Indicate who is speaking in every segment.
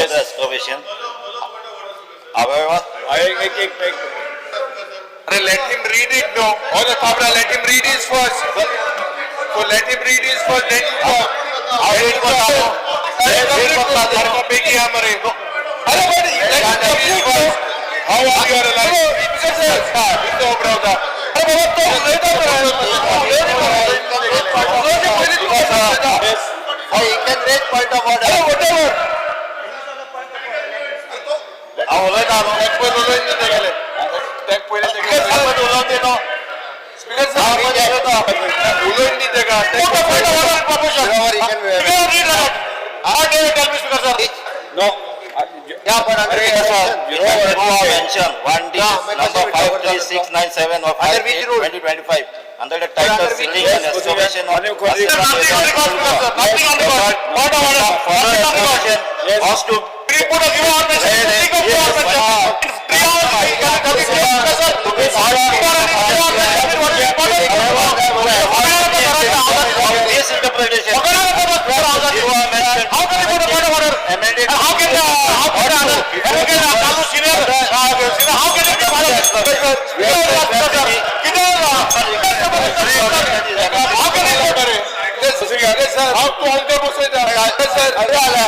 Speaker 1: the excavation. However,
Speaker 2: एक एक एक एक
Speaker 3: अरे let him read it no. Oh the Kabra, let him read his first. So let him read his first, then you talk.
Speaker 1: हांव read करता न्हू. Read करता न्हू.
Speaker 3: बेगी हा मरे.
Speaker 4: अरे but
Speaker 3: Let him complete first. How are you alive? इतलो उबो रावता.
Speaker 4: अरे बाबा तो उलयता मरे. उलोवचे पयलीं तुका सांगता.
Speaker 5: He can raise point of order.
Speaker 4: अरे whatever.
Speaker 1: हांव उलयता न्हू.
Speaker 3: तेक पयलीं उलोवन दी तेगेले. तेक पयलीं तेगेले.
Speaker 1: हांव पयलीं उलोवन दी न्हू.
Speaker 3: Speaker sir,
Speaker 1: हांव पयलीं उलयता.
Speaker 3: उलोवन दी तेका.
Speaker 4: Put a point of order proposition.
Speaker 5: Whoever he can-
Speaker 4: Speaker, read that. I tell me, Speaker sir.
Speaker 2: No.
Speaker 5: Yeah, but under
Speaker 1: Speaker sir,
Speaker 5: election.
Speaker 1: Goa mention one D
Speaker 5: Yeah, my
Speaker 1: number
Speaker 5: question
Speaker 1: five
Speaker 5: will
Speaker 1: three six nine seven of
Speaker 5: Under
Speaker 1: five
Speaker 5: which
Speaker 1: eight
Speaker 5: rule?
Speaker 1: 2025 under the title
Speaker 5: under which
Speaker 1: ceiling
Speaker 5: rule?
Speaker 1: And excavation of.
Speaker 2: Yes, Yes,
Speaker 4: Sir, nothing on record, Speaker sir. Nothing on record. Point of order.
Speaker 1: Further
Speaker 4: Nothing on record.
Speaker 1: excavation
Speaker 2: Yes.
Speaker 1: was to
Speaker 4: We put a give our mention. Think of our mention. In 3 hours, we can come to Speaker sir. Tomorrow in 3 hours, what is important?
Speaker 1: This interpretation.
Speaker 4: How can you put a point of order?
Speaker 1: Amended.
Speaker 4: And how can the, how can the, how can the Kalu senior, senior, how can it be followed? How can it be?
Speaker 3: अरे sir, हांव तूं आमकां बसयता. Sir,
Speaker 4: अरे आला.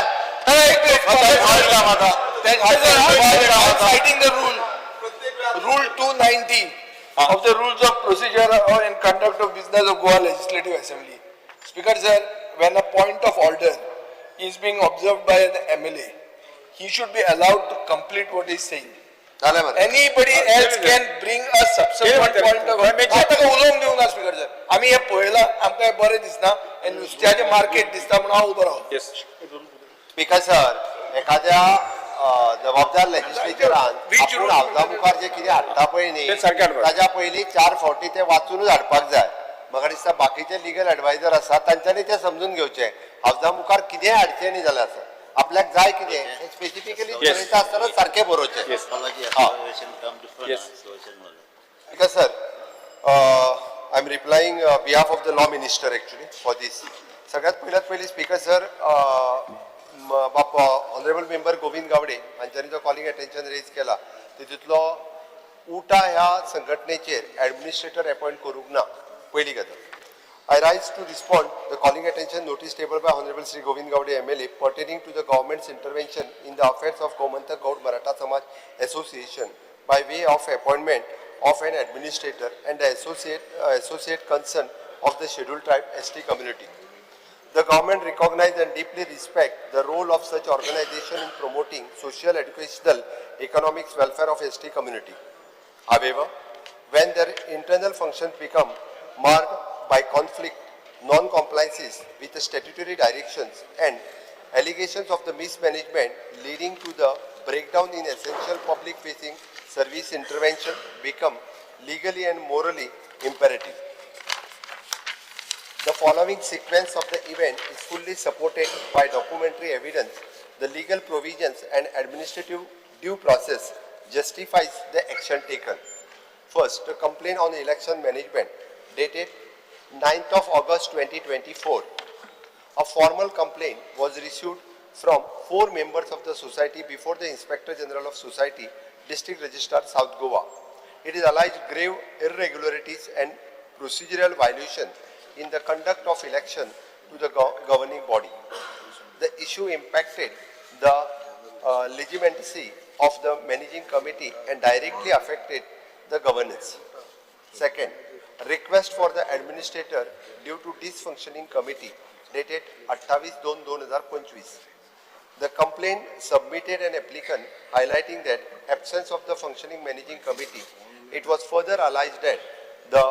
Speaker 3: अरे एक minute. I'm citing the rule, Rule 290 of the Rules of Procedure or in Conduct of Business of Goa Legislative Assembly. Speaker sir, when a point of order is being observed by an MLA, he should be allowed to complete what he is saying.
Speaker 5: जालें मरे.
Speaker 4: Anybody else can bring a subsequent point of
Speaker 2: Yes.
Speaker 4: हांव ताका उलोवंक दिवना speaker sir. आमी हें पळयलां, आमकां हें बरें दिसना, हें नुस्त्याचें मार्केट दिसता म्हणून हांव उबो रावलो.
Speaker 2: Yes.
Speaker 5: Speaker sir, एखाद्या जबाबदार लेजिस्लेचरान
Speaker 4: Which
Speaker 5: आपूण
Speaker 4: rule?
Speaker 5: हावजा मुखार जे कितें हाडटा पळय न्ही
Speaker 2: ते सारकें हाडपाक.
Speaker 5: ताज्या पयलीं चार फावटी ते वाचूनच हाडपाक जाय. म्हाका दिसता बाकीचे लिगल एडवायजर आसा तांच्यांनी ते समजून घेवचें. हावजा मुखार कितेंय हाडचें न्ही जाल्यार आसा आपल्याक जाय कितें हें स्पेसिफिकली
Speaker 2: Yes.
Speaker 5: बरयता आसतनाच सारकें बरोवचें.
Speaker 2: Yes.
Speaker 1: Excavation come different
Speaker 2: Yes.
Speaker 1: excavation वाले.
Speaker 5: Because sir, I am replying behalf of the law minister actually for this. सगळ्यात पयल्यात पयलीं स्पीकर सर, बाप ऑनरेबल मेंबर गोविंद गावडे हांच्यांनी जो कॉलिंग अटेन्शन रेज केला तितूंतलो उटा ह्या संघटनेचेर एडमिनिस्ट्रेटर अपॉयंट करूंक ना, पयली गजाल. I rise to respond the calling attention notice tabled by Honorable Sri Govind Gowde MLA pertaining to the government's intervention in the affairs of Gomantak Gaud Maratha Samaj Association by way of appointment of an administrator and the associate concern of the scheduled tribe ST community. The government recognize and deeply respect the role of such organization in promoting social, educational, economic welfare of ST community. However, when their internal functions become marred by conflict, non-compliances with the statutory directions and allegations of the mismanagement leading to the breakdown in essential public-facing service, intervention become legally and morally imperative. The following sequence of the event is fully supported by documentary evidence. The legal provisions and administrative due process justifies the action taken. First, the complaint on election management dated 9th of August 2024. A formal complaint was received from 4 members of the society before the Inspector General of Society, District Registrar, South Goa. It is alleged grave irregularities and procedural violation in the conduct of election to the governing body. The issue impacted the legitimacy of the managing committee and directly affected the governance. Second, request for the administrator due to dysfunctioning committee dated 28/2/2025. The complaint submitted an applicant highlighting that absence of the functioning managing committee. It was further alleged that the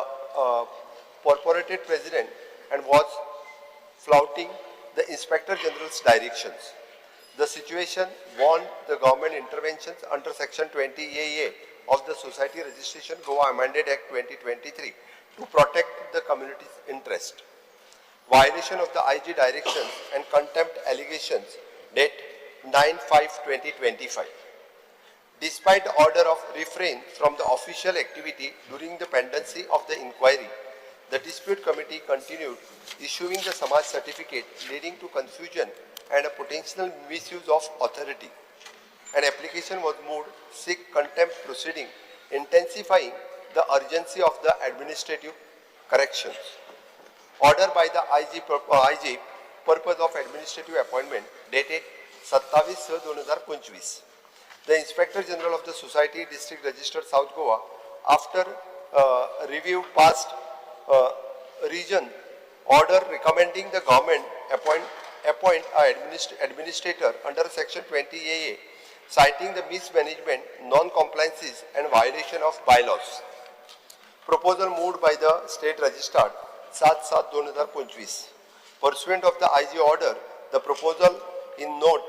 Speaker 5: purported president and was flouting the Inspector General's directions. The situation warned the government interventions under Section 20AA of the Society Registration Goa Amended Act 2023 to protect the community's interest. Violation of the IG directions and contempt allegations date 9/5/2025. Despite the order of refrain from the official activity during the pendency of the inquiry, the dispute committee continued issuing the Samaj certificate, leading to confusion and a potential misuse of authority. An application was moved seek contempt proceeding, intensifying the urgency of the administrative corrections. Order by the IG, IG purpose of administrative appointment dated 27/6/2025. The Inspector General of the Society, District Register, South Goa, after review passed region order recommending the government appoint a administrator under section 20AA, citing the mismanagement, non-compliances and violation of bylaws. Proposal moved by the State Registrar 7/7/2025. Pursuant of the IG order, the proposal in note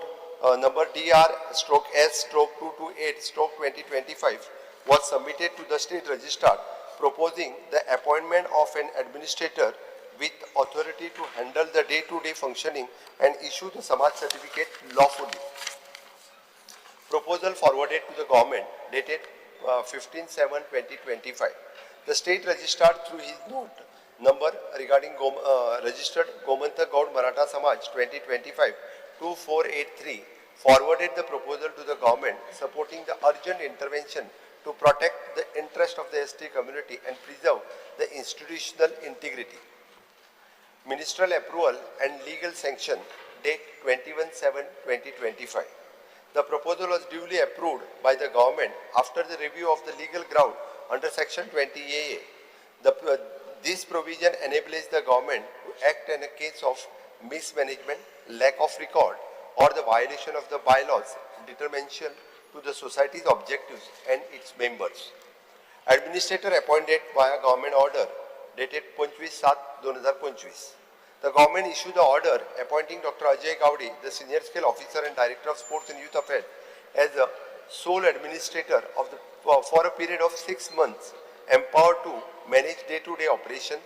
Speaker 5: number DR/S/228/2025 was submitted to the State Registrar, proposing the appointment of an administrator with authority to handle the day-to-day functioning and issue the Samaj certificate lawfully. Proposal forwarded to the government dated 15/7/2025. The State Registrar, through his note number regarding registered Gomantak Gaud Maratha Samaj 2025-2483, forwarded the proposal to the government supporting the urgent intervention to protect the interest of the ST community and preserve the institutional integrity. Ministerial approval and legal sanction date 21/7/2025. The proposal was duly approved by the government after the review of the legal ground under section 20AA. This provision enables the government to act in a case of mismanagement, lack of record, or the violation of the bylaws detrimental to the society's objectives and its members. Administrator appointed via government order dated 25/7/2025. The government issued the order appointing Dr. Ajay Gawde, the senior scale officer and director of sports and youth affairs, as the sole administrator of the, for a period of 6 months, empowered to manage day-to-day operations,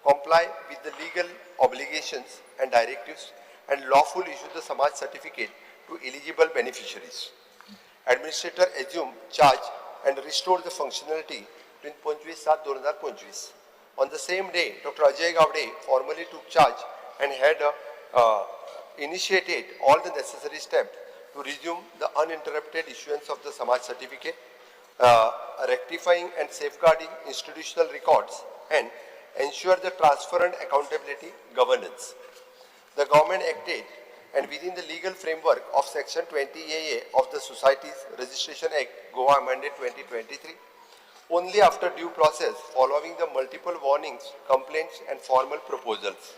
Speaker 5: comply with the legal obligations and directives, and lawfully issue the Samaj certificate to eligible beneficiaries. Administrator assumed charge and restored the functionality in 25/7/2025. On the same day, Dr. Ajay Gawde formally took charge and had initiated all the necessary steps to resume the uninterrupted issuance of the Samaj certificate, rectifying and safeguarding institutional records, and ensure the transparent accountability governance. The government acted and within the legal framework of Section 20AA of the Societies Registration Act, Goa amended 2023, only after due process following the multiple warnings, complaints and formal proposals,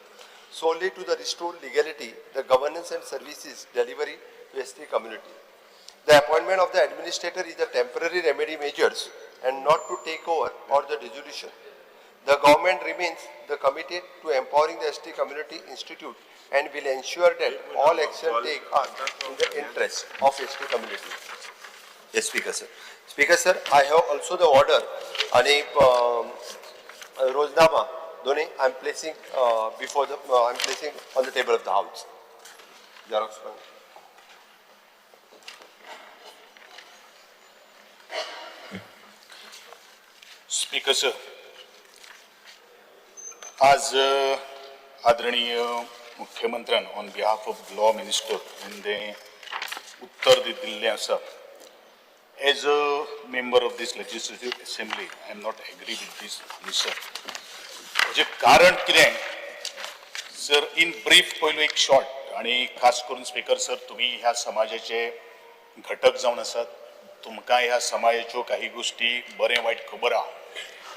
Speaker 5: solely to the restore legality, the governance and services delivery to ST community. The appointment of the administrator is a temporary remedy measures and not to take over or the dissolution. The government remains the committed to empowering the ST community institute and will ensure that all action taken are in the interest of ST community. Yes, Speaker sir. Speaker sir, I have also the order and Roznama दोन्ही I am placing before the I am placing on the table of the house. Xerox.
Speaker 6: Speaker sir, आज आदरणीय मुख्यमंत्र्यान on behalf of law minister ते उत्तर दिल्लें आसा. As a member of this legislative assembly, I am not agree with this answer. हेजें कारण कितें सर, इन ब्रीफ पयलू एक शॉर्ट, आनी खास करून स्पीकर सर, तुमी ह्या समाजाचे घटक जावन आसात, तुमकां ह्या समाजाच्यो काही गोश्टी बरें वायट खबर आहा,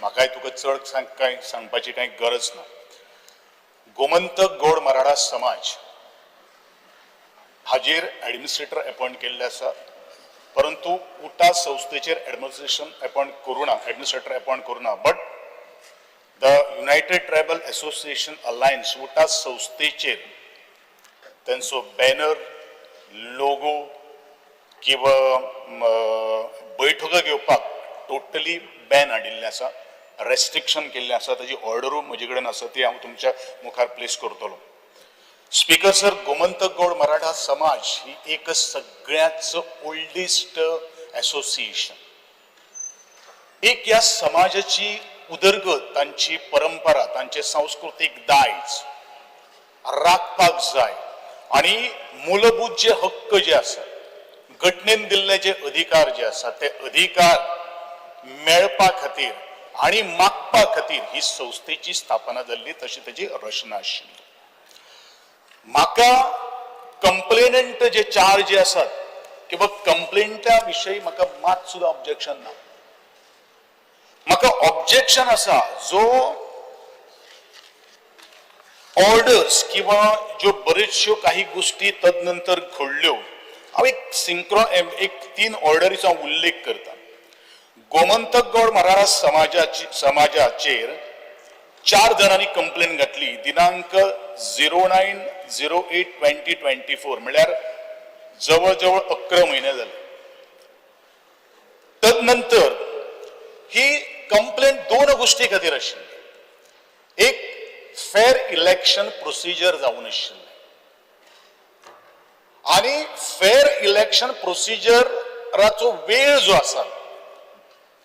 Speaker 6: म्हाकाय तुका चड कांय सांगपाची कांय गरज ना. गोमंतक गौड मराठा समाज हाजेर एडमिनिस्ट्रेटर अपॉयंट केल्ले आसा, परंतु उटा संस्थेचेर एडमिनिस्ट्रेशन अपॉयंट करूं ना, एडमिनिस्ट्रेटर अपॉयंट करूं ना, but the United Tribal Association Alliance UTA संस्थेचेर तेंचो बॅनर, लोगो किंवा बैठको घेवपाक टोटली बॅन हाडिल्लें आसा, रेस्ट्रिक्शन केल्लें आसा. ताजी ऑर्डरूय म्हजे कडेन आसा, ती हांव तुमच्या मुखार प्लेस करतलो. स्पीकर सर, गोमंतक गौड मराठा समाज ही एक सगळ्याच ओल्डेस्ट एसोसिएशन. एक ह्या समाजाची उदरगत, तांची परंपरा, तांचे सांस्कृतीक दायज राखपाक जाय आणि मूलभूत जे हक्क जे आसा, घटनेन दिल्ले जे अधिकार जे आसा, ते अधिकार मेळपा खातीर आणि मागपा खातीर ही संस्थेची स्थापना जाल्ली, तशी ताजी रचना आशिल्ली. म्हाका कंप्लेनंट जे चार जे आसात किंवा कंप्लेंटा विशयी म्हाका मात सुद्दां ऑब्जेक्शन ना. म्हाका ऑब्जेक्शन आसा जो ऑर्डर्स किंवा ज्यो बऱ्योचश्यो काही गोष्टी तदनंतर घडल्यो. हांव एक सिंक्रो एक तीन ऑर्डरीचो हांव उल्लेख करता. गोमंतक गौड मराठा समाजाचेर चार जाणांनी कंप्लेन घातली दिनांक 09/08/2024, म्हणल्यार जवळ जवळ 11 म्हयने जाले. तदनंतर ही कंप्लेन दोन गोष्टी खातीर आशिल्ली. एक, फेर इलेक्शन प्रोसिजर जावन आशिल्लें आनी फेर इलेक्शन प्रोसिजराचो वेळ जो आसा,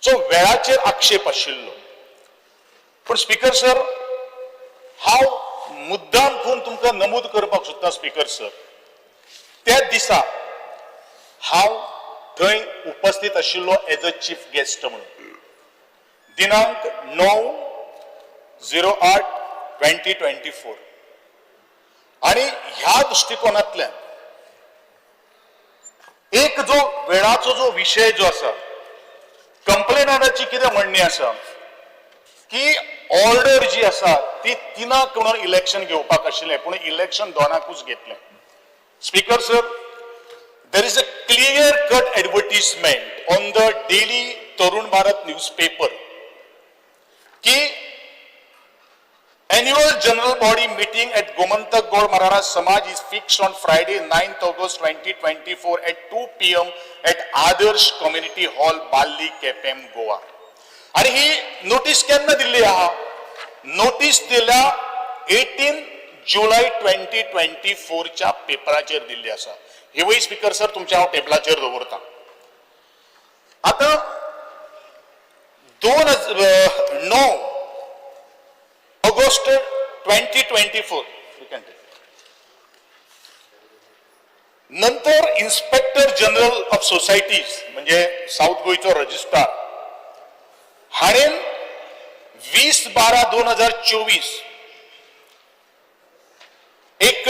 Speaker 6: जो वेळाचेर आक्षेप आशिल्लो. पूण स्पीकर सर, हांव मुद्दाम खून तुमकां नमूद करपाक सोदता स्पीकर सर, त्या दिसा हांव थंय उपस्थित आशिल्लो एज अ चीफ गेस्ट म्हणून. दिनांक 9/08/2024. आणि ह्या दृष्टिकोनांतल्यान एक जो वेळाचो जो विशय जो आसा, कंप्लेनंटाची कितें म्हणणी आसा की ऑर्डर जी आसा ती तिनाक म्हणून इलेक्शन घेवपाक आशिल्लें, पूण इलेक्शन दोनाकूच घेतलें. Speaker sir, there is a clear cut advertisement on the daily Tarun Bharat newspaper की annual general body meeting at Gomantak Gaud Maratha Samaj is fixed on Friday, 9th August 2024 at 2 p.m. at Adarsh Community Hall, Balli, Quepem, Goa. आणि ही notice केन्ना दिल्ली आहा? Notice दिल्या 18 जुलय 2024च्या पेपराचेर दिल्ली आसा. हिवूय speaker sir तुमच्या हांव टेबलाचेर दवरता. आतां 9 ऑगस्ट 2024 नंतर इन्स्पेक्टर जनरल ऑफ सोसायटीज, म्हणजे साऊथ गोंयचो रजिस्ट्रार, हाणें 20/12/2024 एक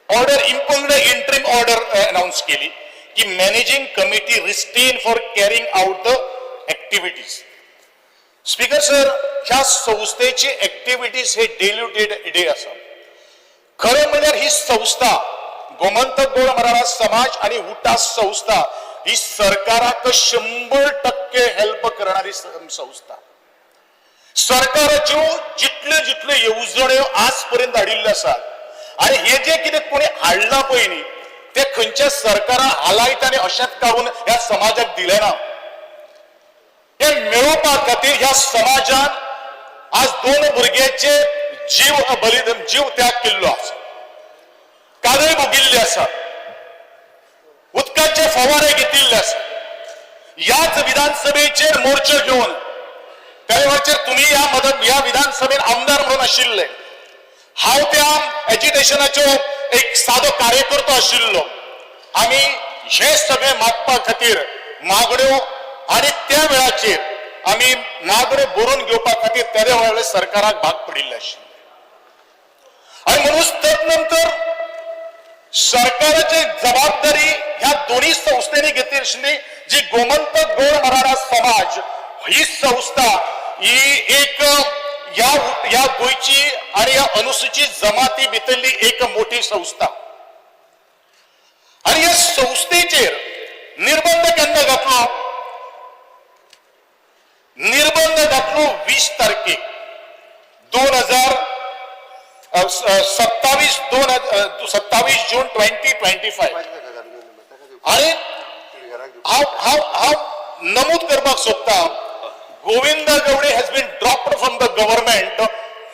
Speaker 6: order, impugned interim order announce केली की managing committee restrain for carrying out the activities. Speaker sir, ह्या संस्थेची एक्टिविटीज हे डेली टू डे आसा. खरें म्हणल्यार ही संस्था गोमंतक गौड मराठा समाज आणि उटास संस्था ही सरकाराक 100% हेल्प करणारी संस्था. सरकाराच्यो जितल्यो जितल्यो येवजण्यो आज पर्यंत हाडिल्ल्यो आसात आणि हे जे कितें कोणी हाडलां पळय न्ही, ते खंयच्या सरकारान हालायत आनी अशेंच काडून ह्या समाजाक दिलें ना. हे मेळोवपा खातीर ह्या समाजान आज दोन भुरग्याचे जीव बलिदान, जीव त्याग केल्लो आसा, कादय भोगिल्ले आसा, उदकाचे फवारे घेतिल्ले आसा. ह्याच विधानसभेचेर मोर्चो घेवन त्या वेळाचेर तुमी ह्या मदत ह्या विधानसभेत आमदार म्हणून आशिल्ले. हांव त्या एजिटेशनाचो एक सादो कार्यकर्तो आशिल्लो. आमी हे सगळे मागपा खातीर मागण्यो आनी त्या वेळाचेर आमी मागण्यो बरोवन घेवपा खातीर त्या वेळार सरकाराक भाग पडिल्ले आशिल्ले. आणि म्हणून तदनंतर सरकाराची जबाबदारी ह्या दोन्ही संस्थेनी घेतली आशिल्ली, जी गोमंतक गौड मराठा समाज ही संस्था ही एक ह्या ह्या गोंयची आणि ह्या अनुसूचित जमाती भितरली एक मोठी संस्था. आणि ह्या संस्थेचेर निर्बंध केन्ना घातलो? निर्बंध घातलो 20 तारखेक 2027, 27 जून 2025. आणि हांव हांव हांव नमूद करपाक सोदता, Govinda Gaude has been dropped from the government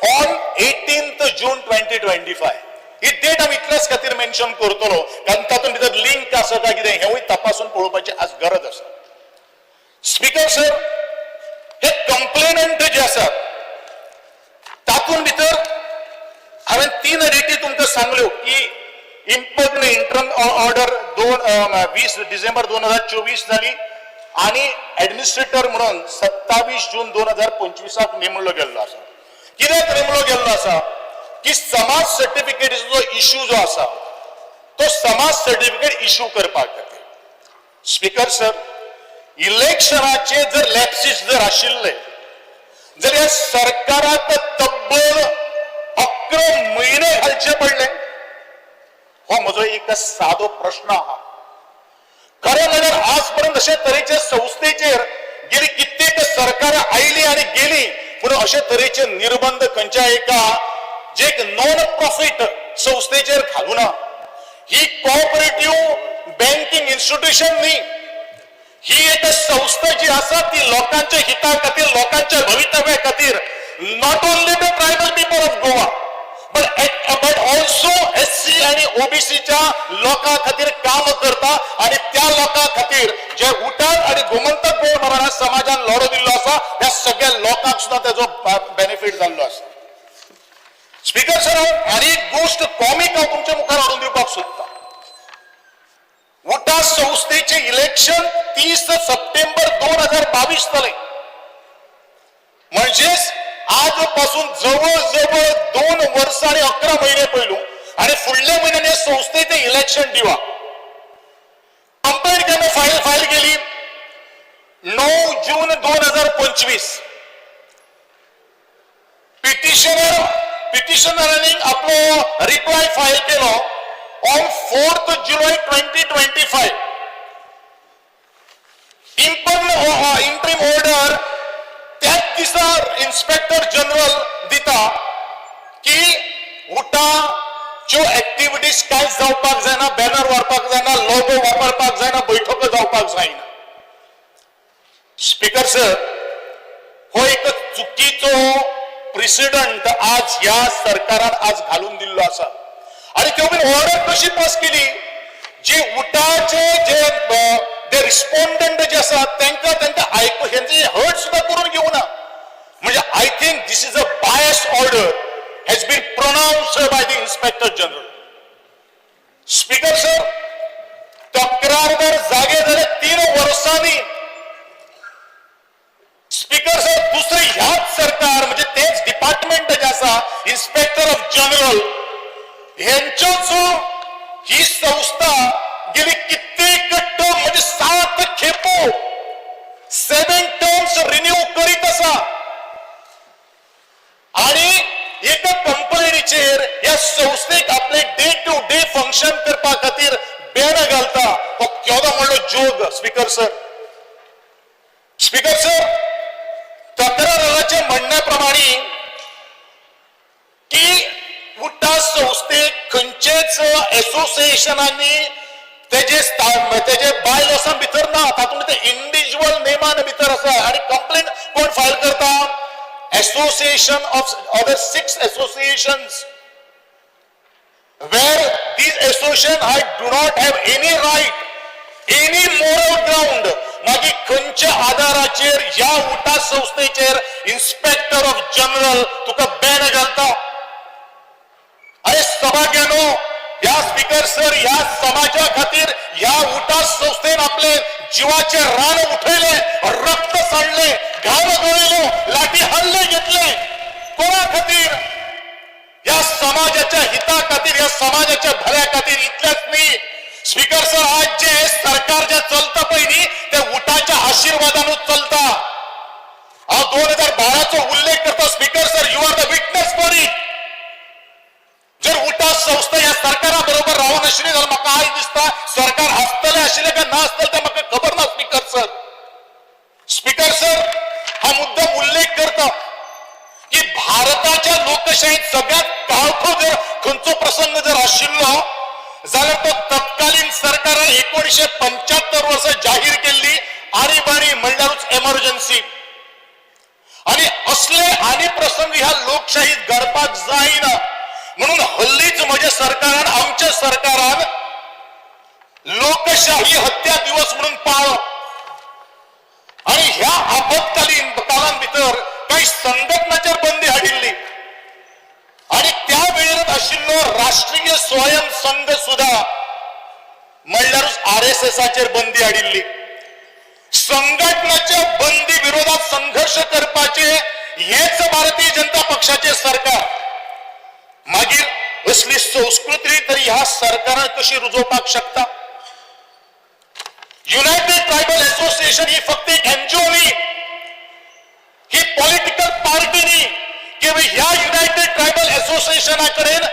Speaker 6: on 18 June 2025. He date हांव इतल्याच खातीर मेन्शन करतलो, कारण तातूंत भितर लिंक आसा काय कितें हेंवूय तपासून पळोवपाची आज गरज आसा. स्पीकर सर, हे कंप्लेनंट जे आसात तातूंत भितर हांवें तीन
Speaker 1: तीन डेटी तुमकां सांगल्यो की इम्पग्न इंटरम ऑर्डर 20 डिसेंबर 2024 जाली आणि ऍडमिनिस्ट्रेटर म्हणून 27 जून 2025 नेमलो गेल्लो आसा. कित्याक नेमलो गेल्लो आसा की समाज सर्टिफिकेटीचो जो इश्यू जो आसा तो समाज सर्टिफिकेट इश्यू करपाक खातीर. स्पीकर सर, इलेक्शनाचे जर लॅप्सीस जर आशिल्ले जाल्यार सरकाराक तब्बल 11 म्हयने घालचे पडले. हो म्हजो एक सादो प्रश्न आहा. खरें म्हणल्यार आजपर्यंत अशे तरेचे संस्थेचेर गेली कित्येक सरकारां आयली आनी गेली, पूण अशे तरेचे निर्बंध खंयच्या एका जे एक नॉन प्रॉफिट संस्थेचेर घालूना. ही कॉपरेटिव्ह बँकिंग इन्स्टिट्यूशन न्ही, ही एक संस्था जी आसा ती लोकांच्या हिता खातीर, लोकांच्या भवितव्या खातीर, not only the tribal people of Goa but also SC आणि ओबीसीच्या लोकां खातीर काम करता आणि त्या लोकां खातीर जे उटात आणि गोमंतक गोड मराठा समाजान लढो दिल्लो आसा त्या सगळ्या लोकांक सुद्दां तेजो बेनिफीट जाल्लो आसा. स्पीकर सर, हांव आनी एक गोश्ट कॉमीक हांव तुमच्या मुखार हाडून दिवपाक सोदता. उटा संस्थेचे इलेक्शन 30 सप्टेंबर 2022 जालें, म्हणजेच आज पासून जवळ जवळ 2 वर्सां आनी 11 म्हयने पयलू आनी फुडल्या म्हयन्यान संस्थेचे इलेक्शन दिवा. कंप्लेंट केन्ना फायल केली? 9 जून 2025. पिटिशनरांनी आपलो रिप्लाय फायल केलो on 4 July 2025. Interim order त्याच दिसा इन्स्पेक्टर जनरल दिता की उटाच्यो एक्टिविटीज कांयच जावपाक जायना, बॅनर व्हरपाक जायना, लोगो वापरपाक जायना, बैठको जावपाक जायना. स्पीकर सर, हो एक चुकीचो प्रेसिडंट आज ह्या सरकारान आज घालून दिल्लो आसा. आनी त्यो बीन ऑर्डर कशी पास केली? जे उटाचे जे रिस्पॉन्डंट जे आसा तांकां तांकां आयकू हेंचे हर्ट सुद्दां करून घेवना. म्हणजे I think this is a bias order has been pronounced by the inspector general. Speaker sir, तक्रारदार जागे जाले 3 वर्सांनी. स्पीकर सर, दुसरे ह्याच सरकार म्हणजे तेच डिपार्टमेंट जे आसा इन्स्पेक्टर ऑफ जनरल हेंच्योच ही संस्था गेली कित्येक टर्म म्हणजे 7 खेपो 7 टर्म्स रिन्यू करीत आसा आणि एका कंपनीचेर ह्या संस्थेक आपले डे टू डे फंक्शन करपा खातीर बॅन घालता. हो केदो म्हणलो जोग. स्पीकर सर, स्पीकर सर, तक्राराच्या म्हणण्या प्रमाणे की उटा संस्थेक खंयचेच एसोसिएशनांनी तेजे तेजे बाय लॉसान भितर ना, तातूंत ते इंडिव्हिज्युअल नेमान भितर आसा. आनी कंप्लेन कोण फायल करता? Association of other 6 associations, where these association I do not have any right, any moral ground. मागीर खंयच्या आधाराचेर ह्या उटा संस्थेचेर इन्स्पेक्टर ऑफ जनरल तुका बॅन घालता? अरे सभाग्यानो, ह्या स्पीकर सर, ह्या समाजा खातीर ह्या उटा संस्थेन आपले जिवाचे रान उठयले, रक्त सांडले, घाम गळयलो, लाठी हल्ले घेतले. कोणा खातीर? या समाजाच्या हिता खातीर, या समाजाच्या भल्या खातीर. इतलेच न्ही स्पीकर सर, आज जे सरकार जे चलता पळय न्ही ते उटाच्या आशीर्वादानूच चलता. हांव 2012चो उल्लेख करता. Speaker sir, you are the witness for it. जर उटा संस्था ह्या सरकारा बरोबर रावून आशिल्ली जाल्यार म्हाका आयज दिसता सरकार आसतलें आशिल्लें काय ना आसतलें तें म्हाका खबर ना. स्पीकर सर, स्पीकर सर, हा मुद्दा उल्लेख करता की भारताच्या लोकशाहीत सगळ्यात काळखो जर खंयचो प्रसंग जर आशिल्लो जाल्यार तो तत्कालीन सरकारान 1975 वर्सा जाहीर केल्ली आणीबाणी म्हणल्यारूच एमर्जन्सी. आणि असले आनी प्रसंग ह्या लोकशाहीत घडपाक जायना म्हणून हल्लीच म्हज्या सरकारान, आमच्या सरकारान लोकशाही हत्या दिवस म्हणून पाळलो. आणि ह्या आपत्कालीन काळान भितर काही संघटनाचेर बंदी हाडिल्ली आणि त्या वेळेर आशिल्लो राष्ट्रीय स्वयं संघ सुद्धा म्हणल्यारूच आरएसएसाचेर बंदी हाडिल्ली. संघटनाच्या बंदी विरोधात संघर्ष करपाचे हेच भारतीय जनता पक्षाचे सरकार. मागीर असली संस्कृती तरी ह्या सरकारान कशी रुजोवपाक शकता? युनायटेड ट्रायबल असोसिएशन ही फक्त एक एनजीओ न्ही, ही पॉलिटिकल पार्टी न्ही किंवा ह्या युनायटेड ट्रायबल असोसिएशना कडेन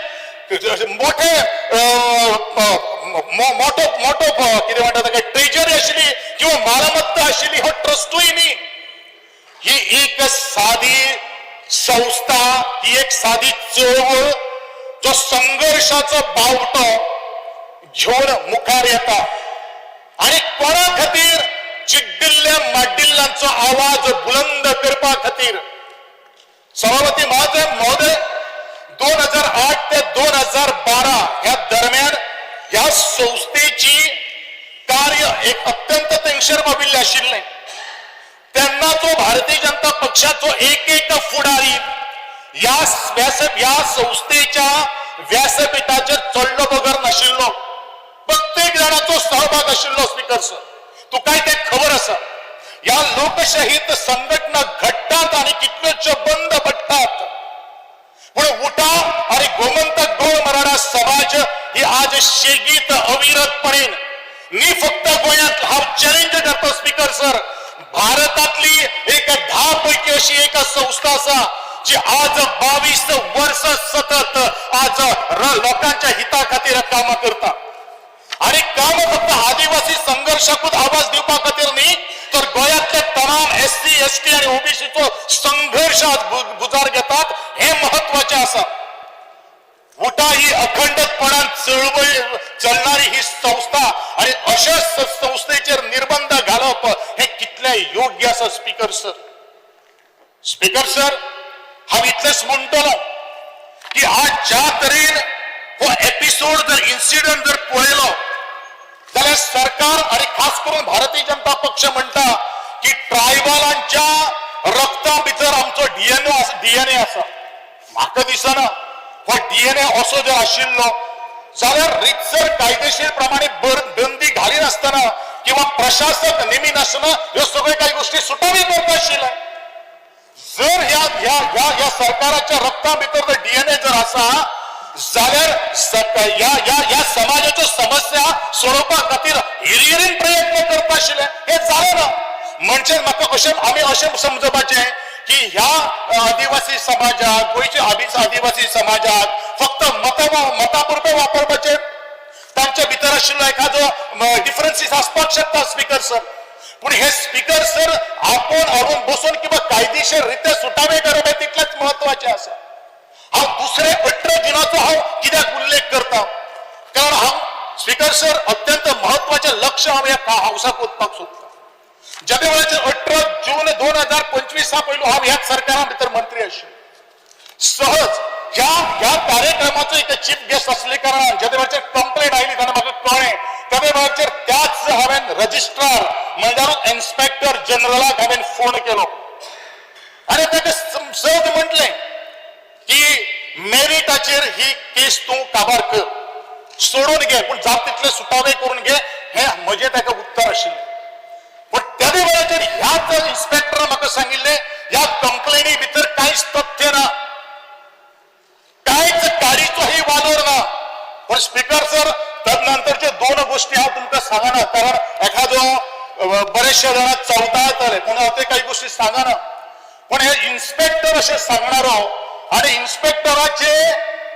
Speaker 1: मोठे मोठो मोठो कितें म्हणटा ताका ट्रेजरी आशिल्ली किंवा मालमत्ता आशिल्ली हो ट्रस्टूय न्ही. ही एक साधी संस्था, ही एक साधी चळवळ जो संघर्षाचो बावटो घेवन मुखार येता आणि कोणा खातीर? चिड्डिल्ल्या माड्डिल्ल्यांचो आवाज बुलंद करपा खातीर. सभापती महोदय महोदय, 2008 ते 2012 ह्या दरम्यान ह्या संस्थेची कार्य एक अत्यंत तेंगशेर पाविल्लें आशिल्लें. तेन्नाचो भारतीय जनता पक्षाचो एक एक फुडारी ह्या ह्या संस्थेच्या व्यासपीठाचेर चडलो बगर नाशिल्लो. प्रत्येक जाणाचो सहभाग आशिल्लो. स्पीकर सर, तुकाय तें खबर आसा. ह्या लोकशाहीत संघटना घडटात आणि कितल्योश्यो बंद पडटात, पूण उटा आणि गोमंतक गोळ मराठा समाज ही आज शेगीत अविरतपणेन न्ही फक्त गोंयांत, हांव चॅलेंज करता स्पीकर सर, भारतातली एक 10 पैकी अशी एक संस्था आसा जी आज 22 वर्स सतत आज लोकांच्या हिता खातीर कामां करता. आणि काम फक्त आदिवासी संघर्षाकूच आवाज दिवपा खातीर न्ही, तर गोंयांतले तमाम एससी, एसटी आणि ओबीसीचो संघर्ष आज भुजार घेतात, हे महत्वाचे आसा. उटा ही अखंडपणान चळवळ चलणारी ही संस्था आणि अशा संस्थेचेर निर्बंध घालप हे कितले योग्य आसा स्पीकर सर? स्पीकर सर, हांव इतलेंच म्हणटलो की आज ज्या तरेन हो एपिसोड जर इन्सिडंट जर पळयलो जाल्यार सरकार आणि खास करून भारतीय जनता पक्ष म्हणटा की ट्रायबलांच्या रक्ता भितर आमचो डीएनए डीएनए आसा. म्हाका दिसना हो डीएनए असो जर आशिल्लो जाल्यार रितसर कायदेशीर प्रमाणे बंदी घालिनासतना किंवा प्रशासक नेमिनासतना ह्यो सगळ्यो काही गोष्टी सुटावी करता आशिल्ले. जर ह्या ह्या ह्या ह्या सरकाराच्या रक्ता भितर जर डीएनए जर आसा जाल्यार ह्या ह्या ह्या समाजाच्यो समस्या सोडोवपा खातीर हिरहिरीन प्रयत्न करता आशिल्ले. हे जालें ना. म्हणजे म्हाका अशें आमी अशें समजपाचें की ह्या आदिवासी समाजाक, गोंयच्या आदिवासी समाजाक फक्त मतां मतां पुरते वापरपाचें? तांच्या भितर आशिल्लो एखादो डिफरन्सीस आसपाक शकता स्पीकर सर, पूण हे स्पीकर सर आपोवन हाडून बसून किंवा कायदेशीर रित्या सुटावे करप हे तितलेंच महत्वाचें आसा. हांव दुसरे 18 जुनाचो हांव कित्याक उल्लेख करता, कारण हांव स्पीकर सर अत्यंत महत्वाचें लक्ष हांव ह्या हावसाक वचपाक सोदता. ज्या वेळाचेर 18 जून 2025 पयलू हांव ह्याच सरकारा भितर मंत्री आशिल्लो. सहज ह्या ह्या कार्यक्रमाचो एक चीफ गेस्ट असले कारणान ज्या वेळाचेर कंप्लेंट आयली तेन्ना म्हाका कळ्ळें. त्या वेळाचेर त्याच हांवें रजिस्ट्रार म्हणल्यार इन्स्पेक्टर जनरलाक हांवें फोन केलो आनी ताका सहज म्हटलें की मेरिटाचेर ही केस तूं काबार कर, सोडून घे, पूण जात तितले सुटावे करून घे, हें म्हजें ताका उत्तर आशिल्लें. पूण त्या वेळाचेर ह्याच इन्स्पेक्टरान म्हाका सांगिल्लें ह्या कंप्लेनी भितर कांयच तथ्य ना, कांयच काडीचोही वालोर ना. पण स्पीकर सर, तदनंतरच्यो दोन गोष्टी हांव तुमकां सांगना, कारण एखादो बरेचशे जाणां चवता येतले पूण हांव ते काही गोष्टी सांगना. पण हे इन्स्पेक्टर अशें सांगणारो आनी इन्स्पेक्टराचे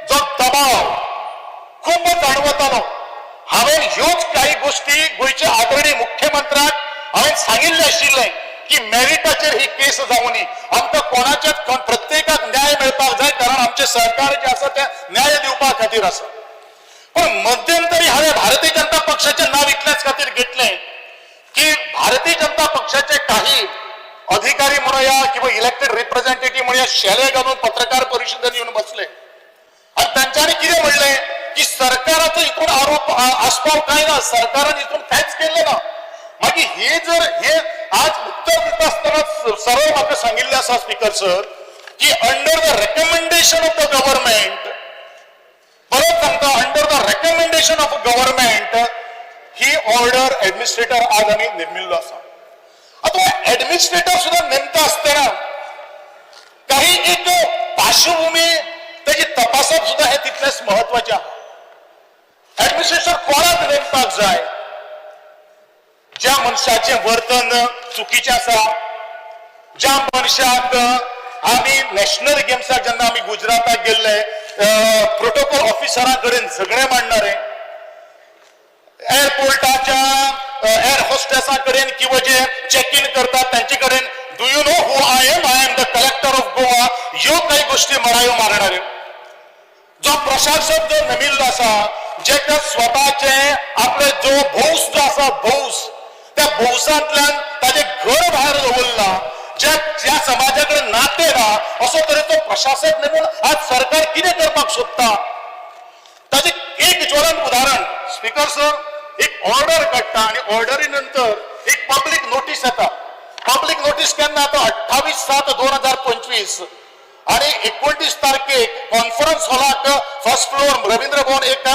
Speaker 1: जो दबाव खूब जाणवतालो. हांवें ह्योच काही गोष्टी गोंयच्या आदरणीय मुख्यमंत्र्याक हांवें सांगिल्लें आशिल्लें की मेरिटाचेर ही केस जावनी, आमकां कोणाच्याच प्रत्येकाक न्याय मेळपाक जाय, कारण आमचें सरकार जें आसा तें न्याय दिवपा खातीर आसा. पण मध्यंतरी हांवें भारतीय जनता पक्षाचें नांव इतल्याच खातीर घेतलें की भारतीय जनता पक्षाचे काही अधिकारी म्हणूया किंवा इलेक्टेड रिप्रेझेंटेटिव्ह म्हणूया शेले घालून पत्रकार परिषदेत येवन बसले आनी तांच्यांनी कितें म्हणलें की सरकाराचो हितून आरोप आस्पाव कांय ना, सरकारान हितून कांयच केल्लें ना. मागीर हे जर हे आज उत्तर दिता आसतना सरळ म्हाका सांगिल्लें आसा स्पीकर सर की under the recommendation of the government recommendation of government he order administrator आज आमी नेमिल्लो आसा. आतां ऍडमिनिस्ट्रेटर सुद्दां नेमता आसतना काही एक पार्श्वभूमी ताची तपासप सुद्दां हें तितलेंच म्हत्वाचें आहा. ऍडमिनिस्ट्रेटर कोणाक नेमपाक जाय? ज्या मनशाचें वर्तन चुकीचें आसा, ज्या मनशाक आमी नॅशनल गेम्साक जेन्ना आमी गुजराताक गेल्ले प्रोटोकॉल ऑफिसरा कडेन झगडें मांडणारे, एअरपोर्टाच्या एअर होस्टेसा कडेन किंवा जे चॅक इन करतात तांचे कडेन do you know who I am, I am the collector of Goa, ह्यो काही गोष्टी मरायो मारणाऱ्यो. जो प्रशासक जो नेमिल्लो आसा, जेका स्वताचे आपले जो भौस जो आसा भौस, त्या भौसांतल्यान ताजें घर भायर दवरला, ज्या ज्या समाजा कडेन नातें ना, असो तरेचो प्रशासक नेमून आज सरकार कितें करपाक सोदता? ताजें एक ज्वलंत उदाहरण स्पीकर सर, एक ऑर्डर काडटा आनी ऑर्डरी नंतर एक पब्लीक नोटीस येता. पब्लीक नोटीस केन्ना आता? 28/7/2025 आणि 29 तारखेक कॉन्फरन्स हॉलाक फर्स्ट फ्लोअर रवींद्र भवन एक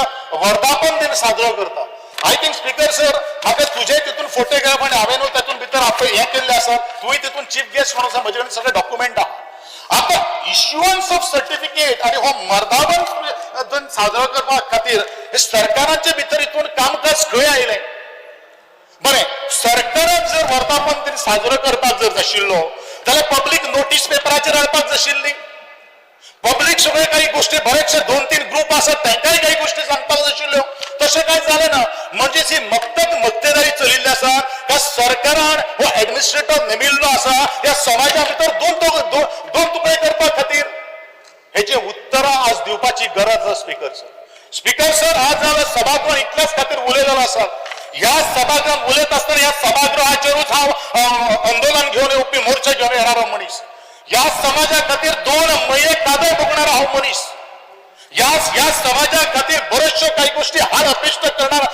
Speaker 1: वर्धापन दिन साजरो करता. I think speaker sir, म्हाका तुजे तितून फोटोग्राफ आनी हांवें न्हू तातूंत भितर आपले हें केल्लें आसा, तुवें तितून चीफ गेस्ट म्हणून आसा, म्हजे कडेन सगळे डॉक्युमेंट आहा. आतां इश्युअन्स ऑफ सर्टिफिकेट आनी हो मर्धापन दिन साजरो करपा खातीर हे सरकाराचे भितर हितून कामकाज खंय आयलें? बरें, सरकारान जर वर्धापन दिन साजरो करपाक जर आशिल्लो जाल्यार पब्लीक नोटीस पेपराचेर हाडपाक जाय आशिल्ली. पब्लीक सगळे काही गोष्टी, बरेचशे 2-3 ग्रुप आसात, तांकांय काही गोष्टी सांगपाक जाय आशिल्ल्यो. तशें कांय जालें ना. म्हणजेच ही मक्तेदारी चलिल्ली आसा का सरकारान हो एडमिनिस्ट्रेटर नेमिल्लो आसा ह्या समाजा भितर दोन तुकडे करपा खातीर? हेजे उत्तरां आज दिवपाची गरज आसा स्पीकर सर. स्पीकर सर, आज हांव सभागृहात इतल्याच खातीर उलयलेलो आसा. ह्या सभागृहात उलयत आसतना ह्या सभागृहाचेरूच हांव आंदोलन घेवन येवपी, मोर्चा घेवन येणारो मनीस. ह्या समाजा खातीर 2 म्हयने कादय भोगणारो हांव मनीस. ह्या ह्या समाजा खातीर बऱ्योचश्यो काही गोष्टी हाल अपेश्ट करणार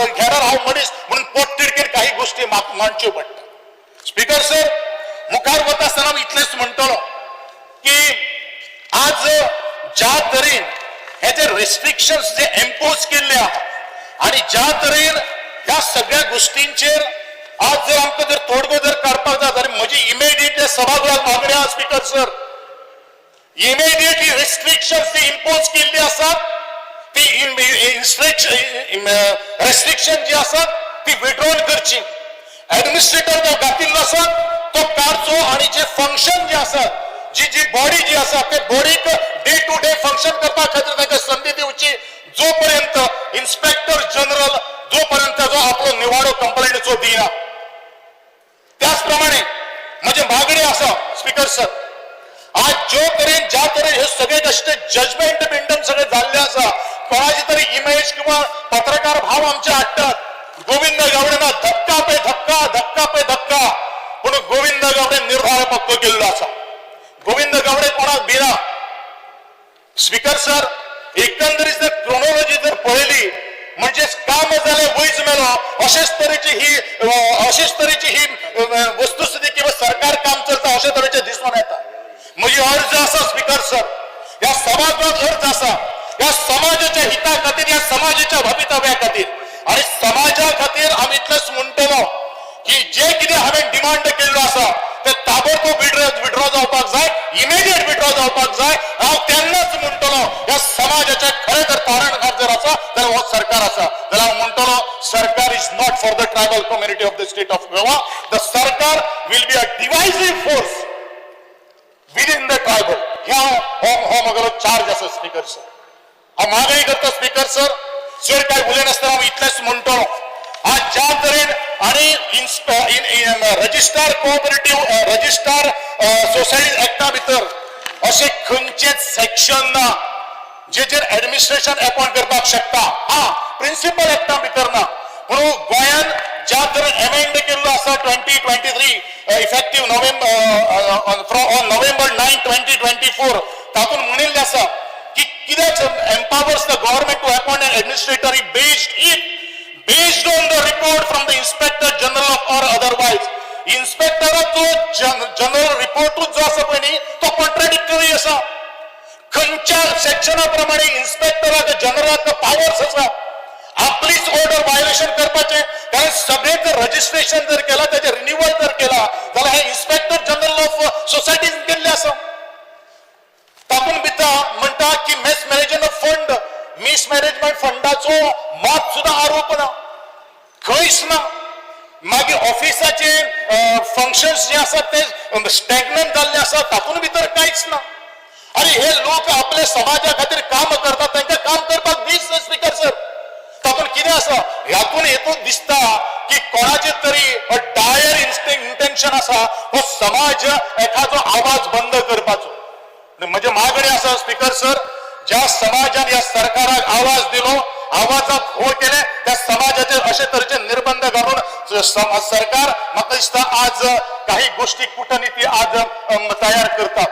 Speaker 1: घेणार हांव मनीस. म्हणून पोटतिडकीन काही गोष्टी मांडच्यो पडटा. स्पीकर सर, मुखार वता आसतना हांव इतलेंच म्हणटलो की आज ज्या तरेन हे जे रेस्ट्रिक्शन्स जे इम्पोज केल्ले आहा आणि ज्या तरेन ह्या सगळ्या गोष्टींचेर आज जर आमकां जर तोडगो जर काडपाक जाय जाल्यार म्हजी इमिडिएटली सभागृहात मागणी आहा स्पीकर सर, इमिडिएटली रेस्ट्रिक्शन्स जी इम्पोज केल्ली आसात ती रेस्ट्रिक्शन जी आसात ती विड्रॉल करची. ऍडमिनिस्ट्रेटर जो घातिल्लो आसा तो काडचो आणि जे फंक्शन जे आसात, जी जी बॉडी जी आसा ते बॉडीक डे टू डे फंक्शन करपा खातीर तांकां संदी दिवची, जोपर्यंत इन्स्पेक्टर जनरल जोपर्यंत जो आपलो निवाडो कंप्लेंटीचो दिना. त्याच प्रमाणे म्हजे मागणी आसा स्पीकर सर, आज ज्यो तरेन ज्या तरेन हे सगळे कशे जजमेंट बिंडम सगळे जाल्ले आसा, कोणाची तरी इमेज किंवा पत्रकार भाव आमचे हाडटात, गोविंद गावडेना धक्का पे धक्का, धक्का पे धक्का. पूण गोविंद गावडे निर्धार पक्को केल्लो आसा. गोविंद गावडे कोणाक भिना. स्पीकर सर, एकंदरीत जर क्रोनॉलॉजी जर पळयली म्हणजे काम जालें वैज मेलो अशेच तरेची ही वस्तुस्थिती किंवा सरकार काम चलता अशे तरेचे दिसून येता. म्हजी अर्ज आसा स्पीकर सर, ह्या सभागृहात अर्ज आसा, ह्या समाजाच्या हिता खातीर, ह्या समाजाच्या भवितव्या खातीर आणि समाजा खातीर हांव इतलेंच म्हणटलो की जे कितें हांवें डिमांड केल्लो आसा ते ताबडतोब विड्रॉ जावपाक जाय, इमिडिएट विड्रॉ जावपाक जाय. हांव तेन्नाच म्हणटलो ह्या समाजाचे खरें जर तारणहार जर आसा जाल्यार हो सरकार आसा, जाल्यार हांव म्हणटलो सरकार is not for the tribal community of the state of Goa. The सरकार will be a divisive force within the tribal. ह्या हो हो म्हगेलो चार्ज आसा स्पीकर सर. हांव मागणी करता स्पीकर सर, चड काय उलयनासतना हांव इतलेंच म्हणटलो, आज ज्या तरेन आणि रजिस्ट्रार कोऑपरेटिव्ह रजिस्ट्रार सोसायटी एक्टा भितर अशें खंयचेच सेक्शन ना जेचेर ऍडमिनिस्ट्रेशन अपॉइंट करपाक शकता. हा, प्रिन्सिपल एक्टा भितर ना, पूण गोंयान ज्या तरेन एमेंड केल्लो आसा 2023 effective November on November 9, 2024, तातूंत म्हणिल्लें आसा की कित्याक empowers the government to appoint an administrator if based on the report from the inspector general of or otherwise. इन्स्पेक्टराचो general रिपोर्टूच जो आसा पळय न्ही तो कॉन्ट्राडिक्टरी आसा. खंयच्या सेक्शना प्रमाणे इन्स्पेक्टराक जनरलाक पावर्स आसा आपलीच ऑर्डर व्हायोलेशन करपाचें? कारण सगळें जर रजिस्ट्रेशन जर केला, त्याचे रिन्युअल जर केला जाल्यार हे इन्स्पेक्टर जनरल ऑफ सोसायटीन केल्लें आसा. तातूंत भितर म्हणटा की मिसमॅनेजमेंट ऑफ फंड, मिसमॅनेजमेंट फंडाचो मात सुद्दां आरोप ना, खंयच ना. मागीर ऑफिसाचे फंक्शन्स जे आसात ते स्टॅग्नंट जाल्ले आसा, तातूंत भितर कांयच ना. आनी हे लोक आपल्या समाजा खातीर काम करतात, तांकां काम करपाक दीस. स्पीकर सर, तातूंत कितें आसा, ह्यातून हेतून दिसता की कोणाचे तरी डायर इंटेन्शन आसा हो समाज एखादो आवाज बंद करपाचो. म्हणजे मागणी आसा स्पीकर सर, ज्या समाजान ह्या सरकाराक आवाज दिलो, आवाजाक हो केले, त्या समाजाचेर अशे तरेचे निर्बंध घालून सरकार म्हाका दिसता आज काही गोष्टी कूटनीती आज तयार करतात.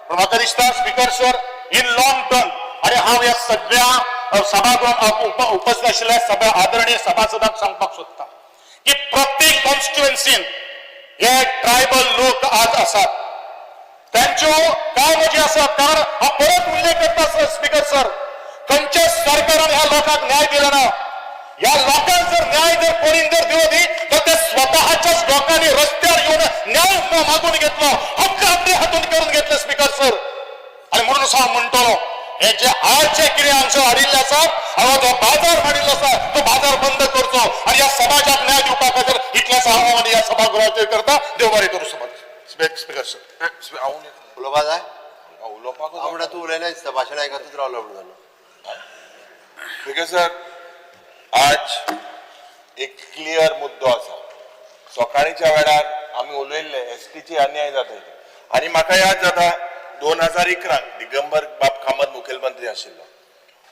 Speaker 1: पण म्हाका दिसता speaker sir, in long term, आणि हांव ह्या सगळ्या सभागृहात उपस्थित आशिल्ल्या सभा आदरणीय सभासदांक सांगपाक सोदता की प्रत्येक कॉन्स्टिट्युएन्सीन हे ट्रायबल लोक आज आसात, त्यांच्यो काम जे आसा, कारण हांव परत उल्लेख करता स्पीकर सर, खंयच्याच सरकारान ह्या लोकांक न्याय दिलो ना. ह्या लोकांक जर न्याय जर कोणी जर दिलो न्ही तर ते स्वतःच्याच लोकांनी रस्त्यार येवन न्याय मागून घेतलो, हक्क आपल्या हातून करून घेतले स्पीकर सर. आणि म्हणून हांव म्हणटलो, हे जे आज जे कितें हांगसर हाडिल्लें आसा, हांव जो बाजार हाडिल्लो आसा तो बाजार बंद करचो आणि ह्या समाजाक न्याय दिवपा खातीर इतलेंच हांव आनी ह्या सभागृहाचेर करता. देव बरें करूं समाज. Speaker sir.
Speaker 5: उलोवपा जाय?
Speaker 3: उलोवपाक.
Speaker 5: हांव म्हणटा तूं उलयना दिसता, भाशण आयकतूच रावलो म्हणून जालो.
Speaker 3: स्पीकर सर, आज एक क्लियर मुद्दो आसा. सकाळीच्या वेळार आमी उलयल्ले एसटीची अन्याय जाता आनी म्हाका याद जाता 2011 दिगंबर बाब कामत मुखेलमंत्री आशिल्लो.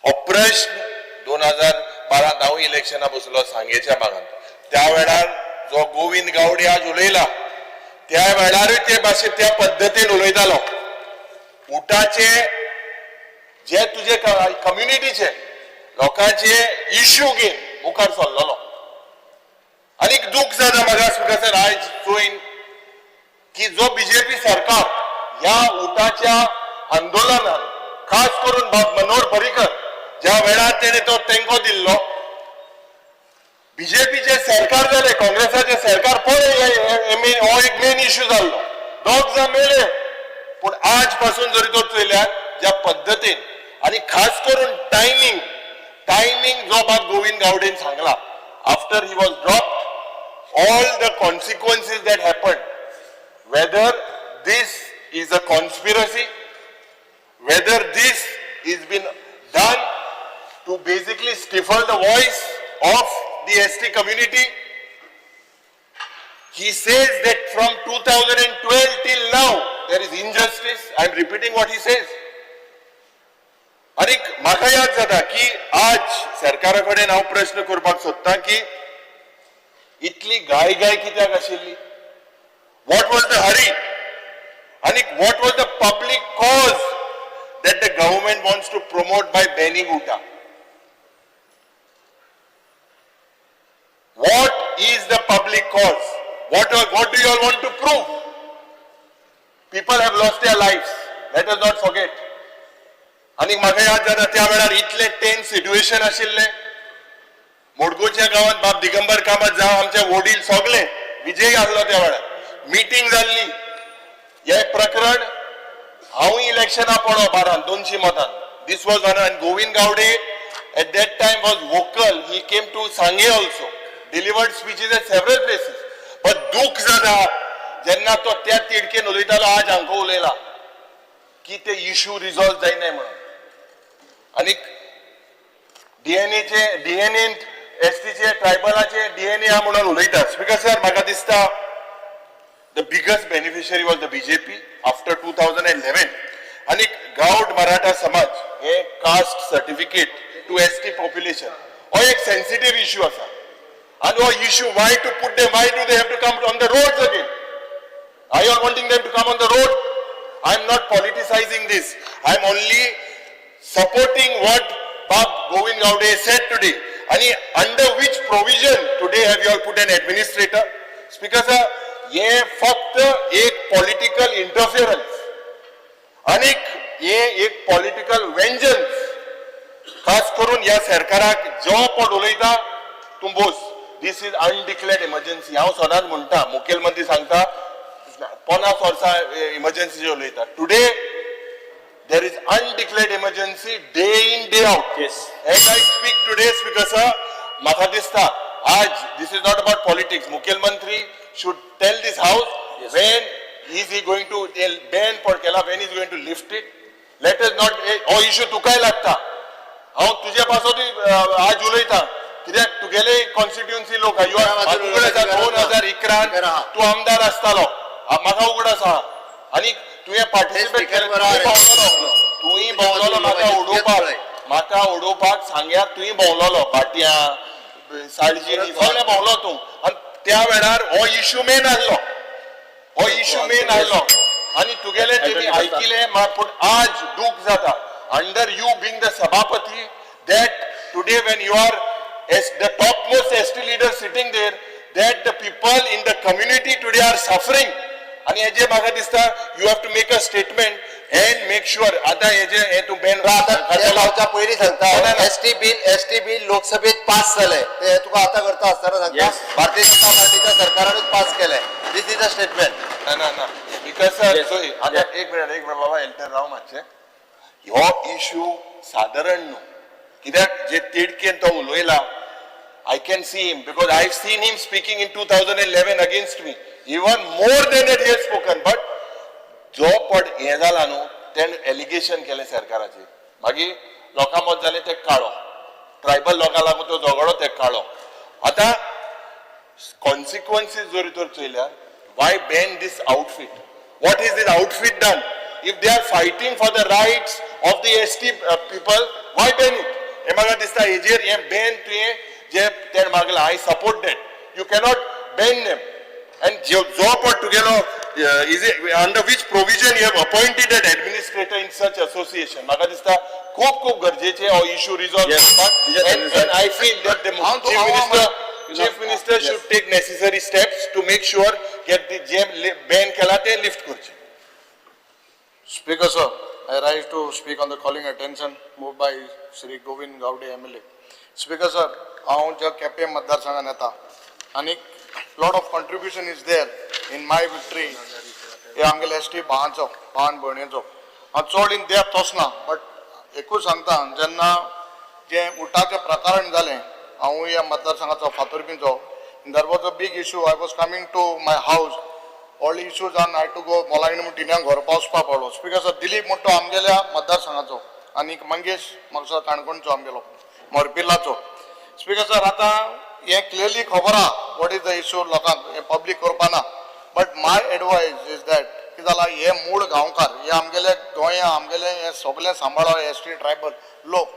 Speaker 3: हो प्रश्न 2012 हांव इलेक्शना बसलो सांगेच्या भागांत, त्या वेळार जो गोविंद गावडे आज उलयला त्या वेळारूय ते भाशेन त्या पद्दतीन उलयतालो. उटाचे जे तुजे कम्युनिटीचे लोकांचे इश्यू घेवन मुखार सरलेलो. आनी दूख जाता म्हाका स्पीकर सर आयज चोयन की जो बीजेपी सरकार ह्या उटाच्या आंदोलनान, खास करून बाब मनोहर पर्रीकर ज्या वेळार तेणे तो तेंको दिल्लो, बीजेपीचे सरकार जाले, काँग्रेसाचे सरकार पळय हो एक मेन इश्यू जाल्लो. दोग जाण मेले, पूण आज पासून जरी तो चोयल्यार ज्या पद्दतीन आनी खास करून टायमींग टायमींग जो बाब गोविंद गावडेन सांगला, after he was dropped, all the consequences that happen, whether this is a conspiracy, whether this is been done to basically stifle the voice of the ST community. He says that from 2012 till now, there is injustice. I am repeating what he says. आनी म्हाका याद जाता की आज सरकारा कडेन हांव प्रश्न करपाक सोदतां की इतली घाय घाय कित्याक आशिल्ली? What was the hurry? आनी what was the public cause that the government wants to promote by banning UTA? What is the public cause? What do you all want to prove? People have lost their lives. Let us not forget. आनी म्हाका याद जाता त्या वेळार इतले tense situation आशिल्लें मडगांवच्या गांवांत. बाब दिगंबर कामत जावं आमचे वडील सगळे, विजय आसलो त्या वेळार, मिटींग जाल्ली. हे प्रकरण हांवूय इलेक्शना पडो बारान 200 मतान. This was on, and Govind Gaude at that time was vocal. He came to Sanguem also, delivered speeches at several places. But दूख जाता जेन्ना तो त्या तिडकेन उलयतालो, आज हांकां उलयला की ते इश्यू रिजॉल्व जायनाय म्हणून. आनी डीएनएचे, डीएनएन एसटीचे ट्रायबलाचे डीएनए हा म्हणून उलयता. स्पीकर सर, म्हाका दिसता the biggest beneficiary was the BJP after 2011. आनी गावड मराठा समाज हे caste certificate to ST population हो एक सेन्सिटीव इश्यू आसा. आनी हो issue, why to put them, why do they have to come on the roads again? Are you all wanting them to come on the road? I am not politicizing this. I am only supporting what Bab Govind Gaude said today. And under which provision today have you all put an administrator? Speaker sir, हे फक्त एक political interference. आणि
Speaker 7: हे एक political वेंजन्स खास करून ह्या सरकाराक जो कोण उलयता तूं Bose. This is undeclared emergency. हांव सदांच म्हणटा, मुखेलमंत्री सांगता 50 वर्सां इमर्जन्सी उलयता. Today there is undeclared emergency day in day out.
Speaker 2: Yes.
Speaker 7: As I speak today, Speaker sir, म्हाका दिसता आज this is not about politics. मुखेलमंत्री should tell this house when is he going to ban पड केला, when is going to lift it. Let us not, हो issue तुकाय लागता. हांव तुजे पासतूय आज उलयता कित्याक तुगेले कॉन्स्टिट्युएन्सी लोक you are उगड आसा. 2011 तूं आमदार आसतालो, म्हाका उगड आसा आनी तुवें पार्टिसिपेट केलें, तुवें भोंवलोलो, तुंय भोंवलोलो म्हाका उडोवपाक, म्हाका उडोवपाक सांग्यार तुंय भोंवलोलो, भाटयां साळजिणी सगळें भोंवलो तूं. आनी त्या वेळार हो इशू मेन आहलो, हो इशू मेन आहलो आनी तुगेले तेणी आयकिलें. पूण आज दूख जाता under you being the सभापती that today when you are as the top most ST leader sitting there, that the people in the community today are suffering. आनी हेजे म्हाका दिसता you have to make a statement and make sure आतां हेजे हे तूं Ben
Speaker 5: ते लावच्या पयलीं सांगता,
Speaker 7: ना, ना.
Speaker 5: एसटी बिल, एसटी बिल लोकसभेत पास जालें, ते तुका आतां करता आसतना सांगता,
Speaker 2: Yes.
Speaker 5: Bharatiya Janata पार्टीच्या सरकारानूच पास केलें. This is a statement.
Speaker 7: ना ना ना because sir
Speaker 2: Yes.
Speaker 7: चोय आतां एक मिनट, एक मिनट बाबा, एल्टर राव मातशें. हो इशू सादारण न्हू कित्याक जे तिडकेन तो उलयला, I can see him because I have seen him speaking in 2011 against me, even more than that he has spoken. But जो पड हें जाला न्हू, तेणें एलिगेशन केलें सरकाराचेर, मागीर लोकां मत जालें ते काळो ट्रायबल लोकां लागून तो झगडो ते काळो. आतां कॉन्सिक्वन्सीस जरी तर चोयल्यार, why ban this outfit? What is this outfit done? If they are fighting for the rights of the ST people, why ban it? हें म्हाका दिसता हेजेर हें बॅन तुवें जे तेणें मागलां, I support that. You cannot ban them. And जो पण तुगेलो is under which provision you have appointed an administrator in such association? म्हाका दिसता खूब खूब गरजेचें हो इशू रिजॉल्व
Speaker 2: Yes.
Speaker 7: करपाक.
Speaker 2: Vijay
Speaker 7: And
Speaker 2: sir.
Speaker 7: I feel that the
Speaker 4: हांव
Speaker 7: chief
Speaker 4: हांव
Speaker 7: minister, chief minister
Speaker 2: Yes.
Speaker 7: Should take necessary steps to make sure that the J ban केला ते लिफ्ट करचे.
Speaker 8: Speaker sir, I rise to speak on the calling attention moved by Shri Govind Gaude MLA. Speaker sir, हांव ज्या केपें मतदारसंघात येता आनी lot of contribution is there in my victory. हे आमगेले एस टी भावांचो, भावान भयणीचो. हांव चड इन डेप्थ वचना, बट एकूच सांगता, जेन्ना जें उटाचें प्रकरण जालें, हांवूय ह्या मतदारसंघाचो फातुर्पीचो, there was a big issue. I was coming to my house, all issues on I to go मोलायणी म्हूण टिन्यांक व्हरपा वचपा पडलो. स्पिकर सर, दिलीप म्हणटा तो आमगेल्या मतदारसंघाचो आनी मंगेश म्हाका काणकोणचो आमगेलो मोरपिर्लाचो. स्पिकर सर, आतां हें क्लियरली खबर आहा what is the issue, लोकांक हें पब्लीक करपा ना. But my advice is that कितें जालां, हे मूळ गांवकार, हे आमगेले गोंया आमगेले हे सगळे सांबाळो एस टी ट्रायबल लोक,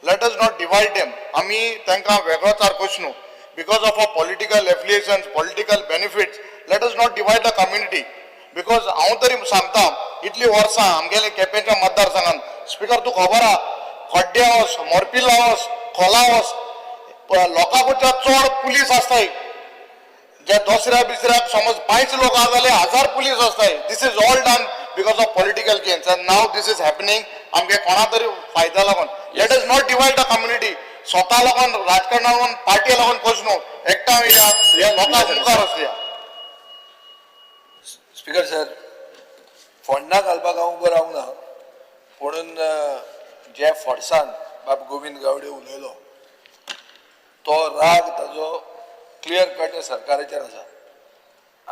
Speaker 8: let us not divide them. आमी तांकां वेगळोचार करचो न्हू because of a political affiliations, political benefits. Let us not divide the community, because हांव तरी सांगता, इतली वर्सां आमगेले केपेंच्या मतदारसंघान, स्पिकर तूं खबर आहा, खड्ड्या वच, मोरपिल्ला वच, खोला वच, लोकांकडच्या चड पुलीस आसताय. जे दुसऱ्या बिसऱ्याक समज पांच लोक आहा जाल्यार हजार पुलीस आसताय. This is all done because of political gains and now this is happening आमगे कोणा तरी फायदा लागून. Let us not divide the community. स्वता लागून, राजकारणा लागून, पार्टी लागून करचो न्हू. एकठांय येया, ह्या लोकांक मुखार वचया.
Speaker 3: स्पीकर सर, फोंडा घालपाक हांव उबो रावंक ना, पुणून जे फोर्सान बाब गोविंद गावडे उलयलो तो राग ताजो क्लियर कट सरकाराचेर आसा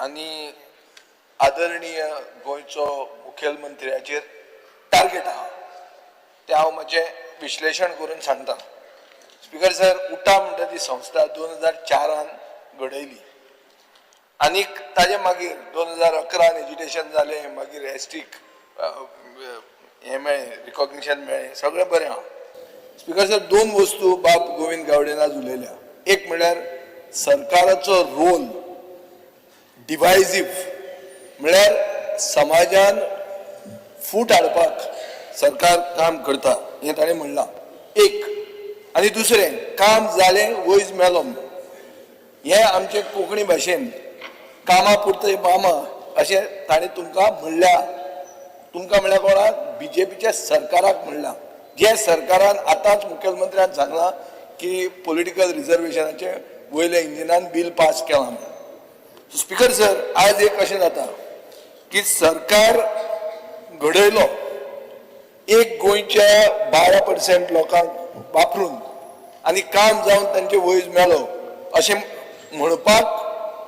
Speaker 3: आनी आदरणीय गोंयचो मुखेलमंत्र्याचेर टार्गेट आहा, तें हांव म्हजें विश्लेशण करून सांगता. स्पीकर सर, उटा म्हणटा ती संस्था 2004 घडयली आनीक ताजे मागीर 2011 एजिटेशन जालें, मागीर एसटीक हें मेळ्ळें, रिकॉग्निशन मेळ्ळें, सगळें बरें आहा. स्पीकर सर, दोन वस्तू बाब गोविंद गावडेन आज उलयल्या. एक म्हळ्यार सरकाराचो रोल डिवायजीव, म्हळ्यार समाजान फूट हाडपाक सरकार काम करता हें ताणें म्हणलां एक. आनी दुसरें, काम जालें वयज मेलो म्हूण. हें आमचे कोंकणी भाशेन कामा पुरतें मामा अशें ताणें तुमकां म्हणल्या. तुमकां म्हणल्यार कोणाक, बीजेपीच्या सरकाराक म्हणलां, जे सरकारान आतांच मुखेलमंत्र्यान सांगलां की पॉलिटिकल रिजर्वेशनाचें वयल्या इंजिनान बील पास केलां म्हणून. स्पीकर सर, आज एक अशें जाता की सरकार घडयलो एक गोंयच्या 12% लोकांक वापरून आनी काम जावन तांचे वयज मेलो अशें म्हणपाक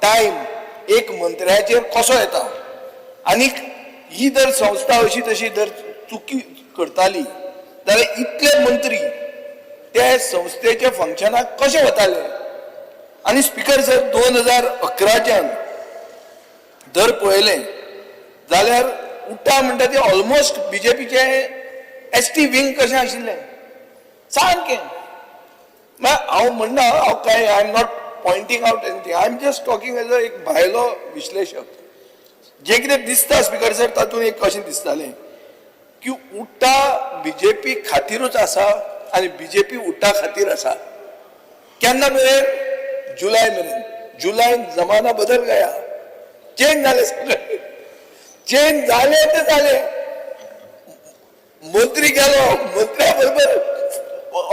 Speaker 3: टायम एक मंत्र्याचेर कसो येता? आनीक ही जर संस्था अशी तशी जर चुकी करताली जाल्यार इतले मंत्री ते संस्थेच्या फंक्शनाक कशे वताले? आनी स्पीकर सर, 2011च्यान जर पळयलें जाल्यार उटा म्हणटा ते ऑलमोस्ट बीजेपीचे एसटी विंग कशें आशिल्लें सामकें. मागीर हांव म्हणना, हांव काय, I am not pointing out anything, I am just talking as a एक भायलो विश्लेशक. जें कितें दिसता स्पीकर सर, तातूंत एक कशें दिसतालें की उटा बीजेपी खातीरूच आसा आनी बीजेपी उटा खातीर आसा. केन्ना मेरेन? जुलय मेरेन. जुलय जमाना बदल गया, चेंज जालें, सगळें चेंज जालें ते जालें. मंत्री गेलो, मंत्र्या बरोबर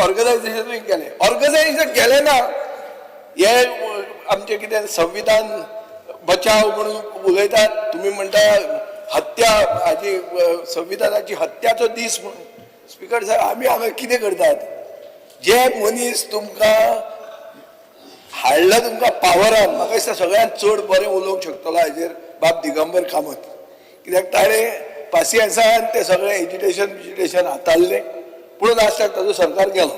Speaker 3: ऑर्गनायझेशन गेलें, ऑर्गनायझेशन गेलें ना. हे आमचें कितें संविधान बचाव म्हणून उलयतात, तुमी म्हणटा हत्या हाजी, संविधानाची हत्याचो दीस म्हणून. स्पीकर साहेब, आमी हांगा कितें करतात? जे मनीस तुमकां हाडला तुमकां पावरान, म्हाका दिसता सगळ्यांत चड बरें उलोवंक शकतलो हाजेर बाब दिगंबर कामत, कित्याक ताणें पासियेंसान तें सगळें एजिटेशन बिजिटेशन हाताळ्ळें. पूण लास्टाक ताजो सरकार गेलो.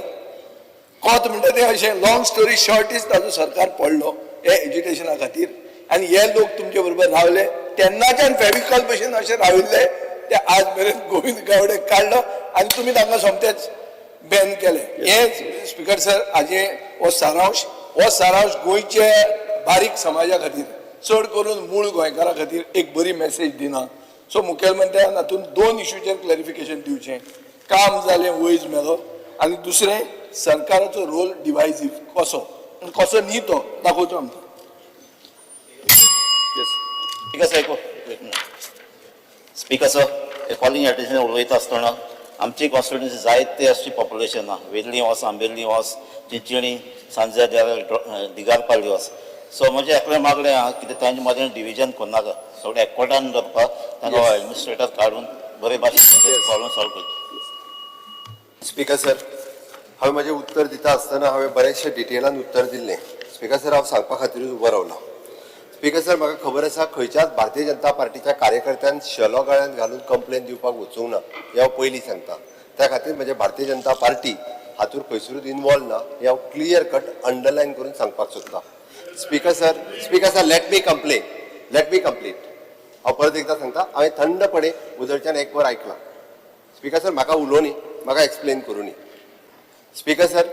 Speaker 3: कोत म्हणटा तें अशें, लाँग स्टोरी शॉर्ट is, ताजो सरकार पडलो हे एजिटेशना खातीर. आनी हे लोक तुमचे बरोबर रावले तेन्नाच्यान फेविकॉल भशेन अशें राविल्ले ते आज मेरेन. गोविंद गावडे काडलो आनी तुमी तांकां सोमतेच बॅन केलें. हे स्पीकर सर, हाजे हो सारांश, हो सारांश गोंयचे बारीक समाजा खातीर, चड करून मूळ गोंयकारां खातीर एक बरी मॅसेज दिना. सो मुखेलमंत्र्यान हातूंत दोन इशूचेर क्लॅरिफिकेशन दिवचें: काम जालें, वयज मेलो, आनी दुसरें सरकाराचो रोल डिवायजीव कसो आनी कसो न्ही तो दाखोवचो आमकां.
Speaker 9: स्पीकर सर, एक minute. Speaker sir, calling attention उलयता आसतना आमची कॉन्स्टिट्युन्सी जायते अशी पॉप्युलेशन आहा. वेर्ली वच, आंबेली वच, चिंचणी, सांजे, दिगारपाली वच. सो म्हजें एकलें मागणें आहा, कितें तांचे मदें डिविजन करनाका, सगळें एकवटान दवरपाक तांकां एडमिनिस्ट्रेटर काडून बरे भाशेन प्रॉब्लम सॉल्व करचे.
Speaker 5: स्पीकर सर, हांवें म्हजें उत्तर दिता आसतना हांवें बरेचशें डिटेलान उत्तर दिल्लें. स्पीकर सर, हांव सांगपा खातीरूच उबो रावलां. स्पीकर सर, म्हाका खबर आसा, खंयच्याच भारतीय जनता पार्टीच्या कार्यकर्त्यान शेलो गळ्यान घालून कंप्लेन दिवपाक वचूंक ना, हें हांव पयलीं सांगता. त्या खातीर म्हजें भारतीय जनता पार्टी हातूंत खंयसरूच इनवॉल्व ना, हें हांव क्लियर कट अंडरलायन करून सांगपाक सोदतां. Speaker sir, speaker sir, let me complain, let me complete. हांव परत एकदां सांगता, हांवें थंडपणे उदरच्यान एक वर आयकलां. स्पीकर सर, म्हाका उलोवनी, म्हाका एक्सप्लेन करूनी. स्पीकर सर,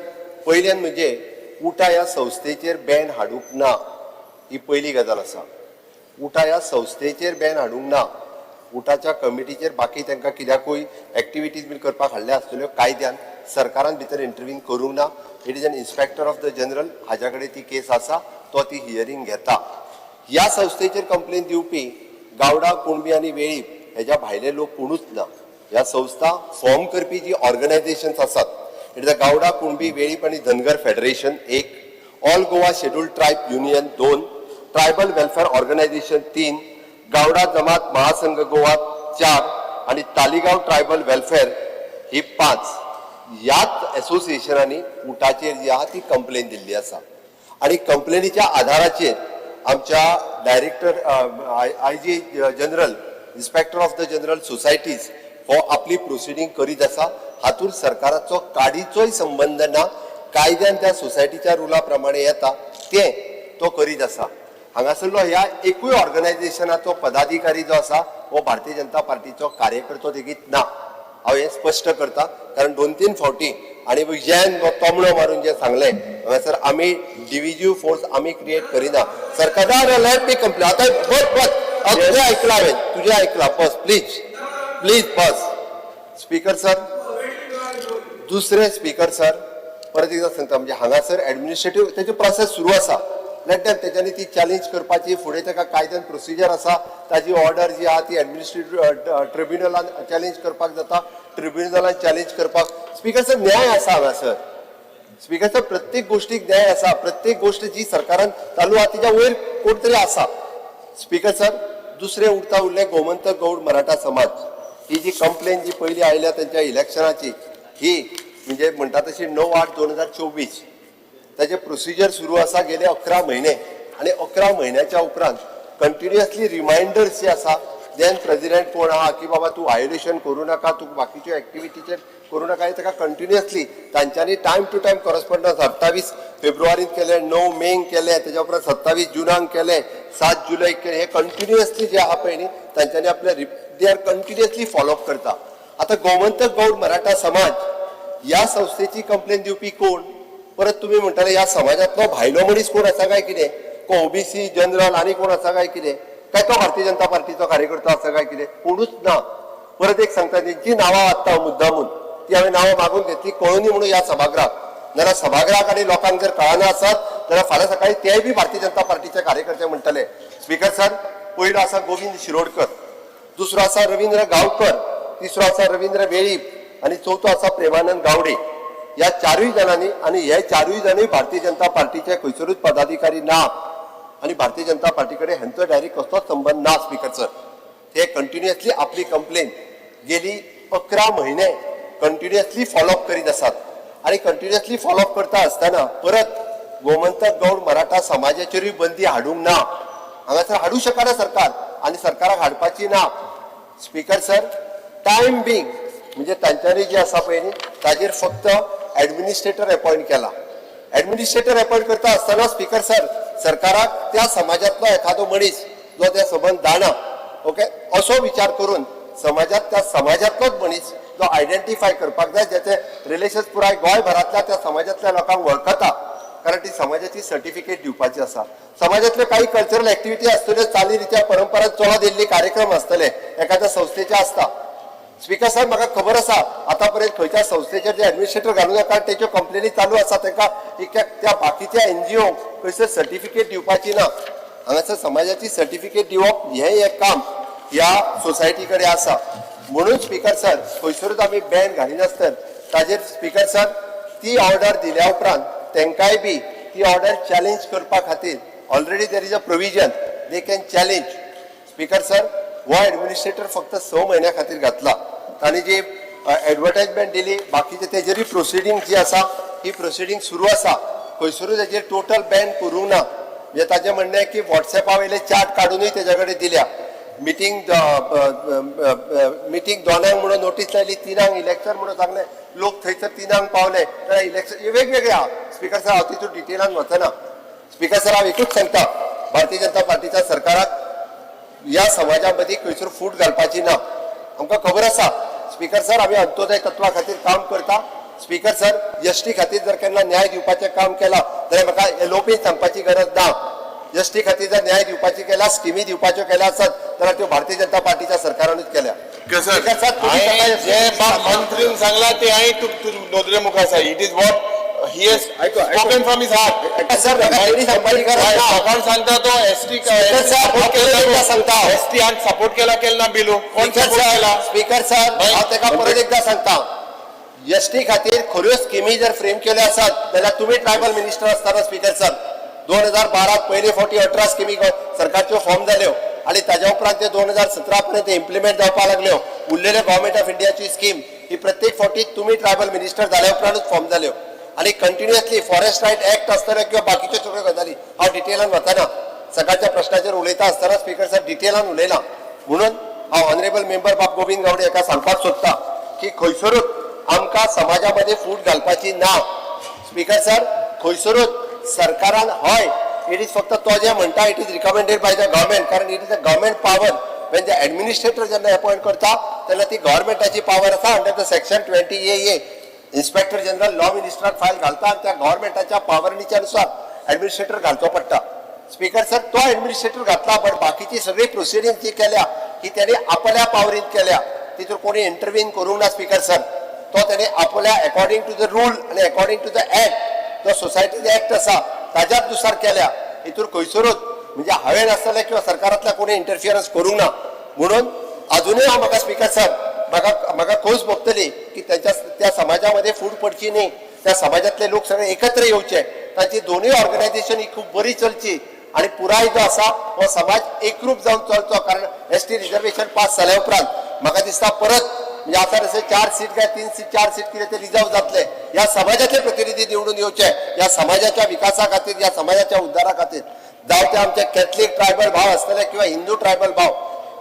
Speaker 5: पयल्यान म्हणजे उटा ह्या संस्थेचेर बॅन हाडूंक ना, ही पयली गजाल आसा. उटा ह्या संस्थेचेर बॅन हाडूंक ना. उटाच्या कमिटीचेर बाकी तांकां कित्याकूय एक्टिविटीज बीन करपाक हाडल्या आसतल्यो. कायद्यान सरकारान भितर इंटरवीन करूंक ना. It is an inspector of the general, हाज्या कडेन ती केस आसा, तो ती हियरींग घेता. ह्या संस्थेचेर कंप्लेन दिवपी गावडा, कुणबी आनी वेळीप हेज्या भायले लोक कोणूच ना. ह्या संस्था फॉर्म करपी जी ऑर्गनायझेशन्स आसात, it is a Gawda, Kunbi, Velip आनी धनगर फेडरेशन एक, all Goa scheduled tribe union दोन, ट्रायबल वेलफेअर ऑर्गनायझेशन तीन, गावडा जमात महासंघ गोवा चार आनी तालिगांव ट्रायबल वेलफेअर ही पांच. ह्याच एसोसिएशनांनी उटाचेर जी आहा ती कंप्लेन दिल्ली आसा आनी कंप्लेनीच्या आधाराचेर आमच्या director, IG general, inspector of the general societies हो आपली प्रोसिडींग करीत आसा. हातूंत सरकाराचो काडीचोय संबंद ना. कायद्यान त्या सोसायटीच्या रुला प्रमाणे येता तें तो करीत आसा. हांगासरलो ह्या एकूय ऑर्गनायझेशनाचो पदाधिकारी जो आसा हो भारतीय जनता पार्टीचो कार्यकर्तो लेगीत ना. हांव हें स्पश्ट करता, कारण दोन तीन फावटी आनी जॅन तोमणो मारून जें सांगलें हांगासर, आमी डिविजीव फोर्स आमी क्रिएट करिना सरकार. Let me complete. आतां बस बस, हांव तुजें आयकलां, हांवें तुजें आयकलां. बस, प्लीज प्लीज, बस. स्पीकर सर, दुसरें, स्पीकर सर, परत एकदां सांगता, म्हणजे हांगासर एडमिनिस्ट्रेटीव तेची प्रोसेस सुरू आसा. Let them तेच्यांनी ती चॅलेंज करपाची फुडें ताका कायद्यान प्रोसिजर आसा. ताजी ऑर्डर जी आहा ती एडमिनिस्ट्रेटिव्ह ट्रिब्युनलान चॅलेंज करपाक जाता, ट्रिब्युनलान चॅलेंज करपाक. स्पीकर सर, न्याय आसा हांगासर. स्पीकर सर, प्रत्येक गोष्टीक न्याय आसा. प्रत्येक गोष्ट जी सरकारान चालू आहा तिच्या वयर कोण तरी आसा. स्पीकर सर, दुसरें उरता उरलें गोमंतक गौड मराठा समाज. ही जी कंप्लेन जी पयली आयल्या तेंच्या इलेक्शनाची, ही म्हणजे म्हणटा तशी 9/8/2024 ताजे प्रोसिजर सुरू आसा गेले 11 म्हयने आनी 11 म्हयन्याच्या उपरांत कंटिन्युअसली रिमायंडर्स जे आसा, then president कोण आहा की बाबा तूं व्हायोलेशन करूं नाका, तूं बाकीच्यो एक्टिविटीचेर करूं नाका, हे ताका कंटिन्युअसली तांच्यांनी टायम टू टायम कॉरस्पॉन्डन्स 28 फेब्रुवारीत केले, 9 मेंक केले, तेज्या उपरांत 27 जुनाक केले, 7 जुलयक केले. हे कंटिन्युअसली जे आहा पळय न्ही, तांच्यांनी आपले they are continuously follow up करता. आतां गोमंतक गौड मराठा समाज ह्या संस्थेची कंप्लेन दिवपी कोण? परत तुमी म्हणटाले ह्या समाजांतलो भायलो मनीस कोण आसा काय कितें, को ओबीसी जनरल आनी कोण आसा काय कितें, काय तो भारतीय जनता पार्टीचो कार्यकर्तो आसा काय कितें, कोणूच ना. परत एक सांगता, तेंची नांवां वाचता हांव मुद्दामून, ती हांवें नांवां मागून घेतली कळोनी म्हणून ह्या सभागृहाक. नाल्यार सभागृहाक आनी लोकांक जर कळना आसत जाल्यार फाल्यां सकाळी तेय बी भारतीय जनता पार्टीचे कार्यकर्ते म्हणटले. स्पीकर सर, पयलो आसा गोविंद शिरोडकर, दुसरो आसा रवींद्र गांवकर, तिसरो आसा रवींद्र वेळीप आनी चवथो आसा प्रेमानंद गावडे. ह्या चारूय जाणांनी आनी हे चारूय जाणूय भारतीय जनता पार्टीचे खंयसरूच पदाधिकारी ना आनी भारतीय जनता पार्टी कडेन हेंचो डायरेक्ट कसलोच संबंद ना. स्पीकर सर, ते कंटिन्युअसली आपली कंप्लेन गेली 11 म्हयने कंटिन्युअसली फॉलोअप करीत आसात आनी कंटिन्युअसली फॉलोअप करता आसतना परत गोमंतक गौड मराठा समाजाचेरूय बंदी हाडूंक ना. हांगासर हाडूं शकना सरकार आनी सरकाराक हाडपाची ना. स्पीकर सर, टायम बींग म्हणजे तांच्यांनी जे आसा पळय न्ही, ताजेर फक्त एडमिनिस्ट्रेटर अपॉयंट केला. एडमिनिस्ट्रेटर अपॉयंट करता आसतना स्पीकर सर, सरकाराक त्या समाजांतलो एखादो मनीस जो त्या संबंद जाणा, ओके, असो विचार करून समाजात त्या समाजांतलोच मनीस जो आयडेंटिफाय करपाक जाय, ज्याचे रिलेशन्स पुराय गोंयभरांतल्या त्या समाजांतल्या लोकांक वळखता, कारण ती समाजाची सर्टिफिकेट दिवपाची आसा. समाजांतल्यो काही कल्चरल एक्टिविटी आसतल्यो, चालीरित्या परंपरा चलत येयल्ली कार्यक्रम आसतले एखाद्या संस्थेचे आसता. स्पीकर साहेब, म्हाका खबर आसा आतां पर्यंत खंयच्या संस्थेचेर जे एडमिनिस्ट्रेटर घालूं नाका, कारण तेच्यो कंप्लेनी चालू आसा. तांकां त्या बाकीच्या एनजीओ खंयसर सर्टिफिकेट दिवपाची ना. हांगासर समाजाची सर्टिफिकेट दिवप हें एक काम ह्या सोसायटी कडेन आसा. म्हणून स्पीकर सर, खंयसरूच आमी बॅन घालिनासतना ताजेर स्पीकर सर ती ऑर्डर दिल्या उपरांत तांकांय बी ती ऑर्डर चॅलेंज करपा खातीर already there is a provision, they can challenge. Speaker sir, हो एडमिनिस्ट्रेटर फक्त 6 म्हयन्या खातीर घातला. तांणी जी एडवर्टायजमेंट दिली, बाकीचे तेजेरूय प्रोसिडींग जी आसा ही प्रोसिडींग सुरू आसा. खंयसरूय तेजेर टोटल बॅन करूंक ना. म्हणजे ताजें म्हणणें की वॉट्सॅपा वयले चार्ट काडुनूय तेज्या कडेन दिल्या. मिटींग मिटींग 2 म्हणून नोटीस लायली, 3 इलेक्शन म्हणून सांगलें, लोक थंयसर 3 पावले जाल्यार इलेक्शन वेगवेगळे आहा. स्पीकर सर, हांव तितून डिटेलान वचना. स्पीकर सर, हांव एकूच सांगता, भारतीय जनता पार्टीच्या सरकाराक ह्या समाजा मदीं खंयसर फूट घालपाची ना. आमकां खबर आसा स्पीकर सर, आमी अंत्योदय तत्वा खातीर काम करता. स्पीकर सर, एसटी खातीर जर केन्ना न्याय दिवपाचें काम केलां जाल्यार म्हाका एलओपी सांगपाची गरज ना. एसटी खातीर जर न्याय दिवपाची केला, स्किमी दिवपाच्यो केल्या आसत जाल्यार त्यो भारतीय जनता पार्टीच्या सरकारानूच केल्या. स्पीकर सर, तुमी
Speaker 7: हांवें
Speaker 5: स्वता
Speaker 7: जे बाब मंत्रीन सांगला ते हांवें नदरे मुखार आसा. It is what he has spoken from his heart.
Speaker 5: Sir, म्हाका तेणी सांगपाची गरज ना.
Speaker 7: कोण सांगता तो एसटी
Speaker 5: स्पीकर सर, हांव परत एकदां सांगता.
Speaker 7: एसटी आन सपोर्ट केला केला ना बिलू कोण सपोर्ट केला?
Speaker 5: स्पीकर सर, हांव ताका परत एकदां सांगता, एसटी खातीर खऱ्यो स्किमी जर फ्रेम केल्यो आसत जाल्यार तुमी ट्रायबल मिनिस्टर आसतना स्पीकर सर 2012 पयले फावटी 18 स्किमी सरकारच्यो फॉर्म जाल्यो आनी ताज्या उपरांत ते 2017 पर्यंत इम्प्लिमेंट जावपाक लागल्यो. उरलेल्यो गव्हर्मेंट ऑफ इंडियाची स्कीम ही प्रत्येक फावटी तुमी ट्रायबल मिनिस्टर जाल्या उपरांतूच फॉर्म जाल्यो आनी कंटिन्युअसली फॉरेस्ट रायट एक्ट आसतले किंवा बाकीच्यो सगळ्यो गजाली हांव डिटेलान वचना. सकाळच्या प्रश्नाचेर उलयता आसतना स्पीकर सर डिटेलान उलयला. म्हणून हांव ऑनरेबल मेंबर बाब गोविंद गावडे हाका सांगपाक सोदता की खंयसरूच आमकां समाजा मदीं फूट घालपाची ना. स्पीकर सर, खंयसरूच सरकारान हय it is फक्त तो जे म्हणटा it is recommended by the government, कारण it is a government power. When the administrator जेन्ना अपॉयंट करता तेन्ना ती गव्हर्मेंटाची पावर आसा. Under the section 20AA inspector general law मिनिस्टराक file घालता आनी त्या गव्हर्मेंटाच्या पावरणीच्या नुसार एडमिनिस्ट्रेटर घालचो पडटा. स्पीकर सर, तो एडमिनिस्ट्रेटर घातला, बट बाकीची सगळी प्रोसिडींग जी केल्या ही त्यांनी आपल्या पावरीन केल्या, तितून कोणी इंटरव्हीन करूंक ना. स्पीकर सर, तो त्याने आपल्या अकॉर्डिंग टू the rule आनी अकॉर्डिंग टू the act, जो सोसायटीज एक्ट आसा ताज्याच नुसार केल्या. हितूर खंयसरूच म्हणजे हांवें नासतलें किंवा सरकारांतल्या कोणी इंटरफियरन्स करूंक ना. म्हणून अजुनूय हांव म्हाका स्पिकर साहेब म्हाका म्हाका खोस भोगतली की त्यांच्या त्या समाजामध्ये फूट पडची न्ही, त्या समाजातले लोक सगळे एकत्र येवचे, तांची दोनूय ऑर्गनायझेशन ही खूब बरी चलची आणि पुराय जो आसा हो समाज एकरूप जावन चलचो. कारण एस टी रिजर्वेशन पास जाल्या उपरांत म्हाका दिसता परत म्हणजे आतां जशें 4 सीट काय 3 सीट 4 सीट कितें ते रिजर्व जातले, ह्या समाजाचे प्रतिनिधी निवडून येवचे, ह्या समाजाच्या विकासा खातीर, ह्या समाजाच्या उद्धारा खातीर. जावं ते आमचे कॅथलीक ट्रायबल भाव आसतले किंवा हिंदू ट्रायबल भाव,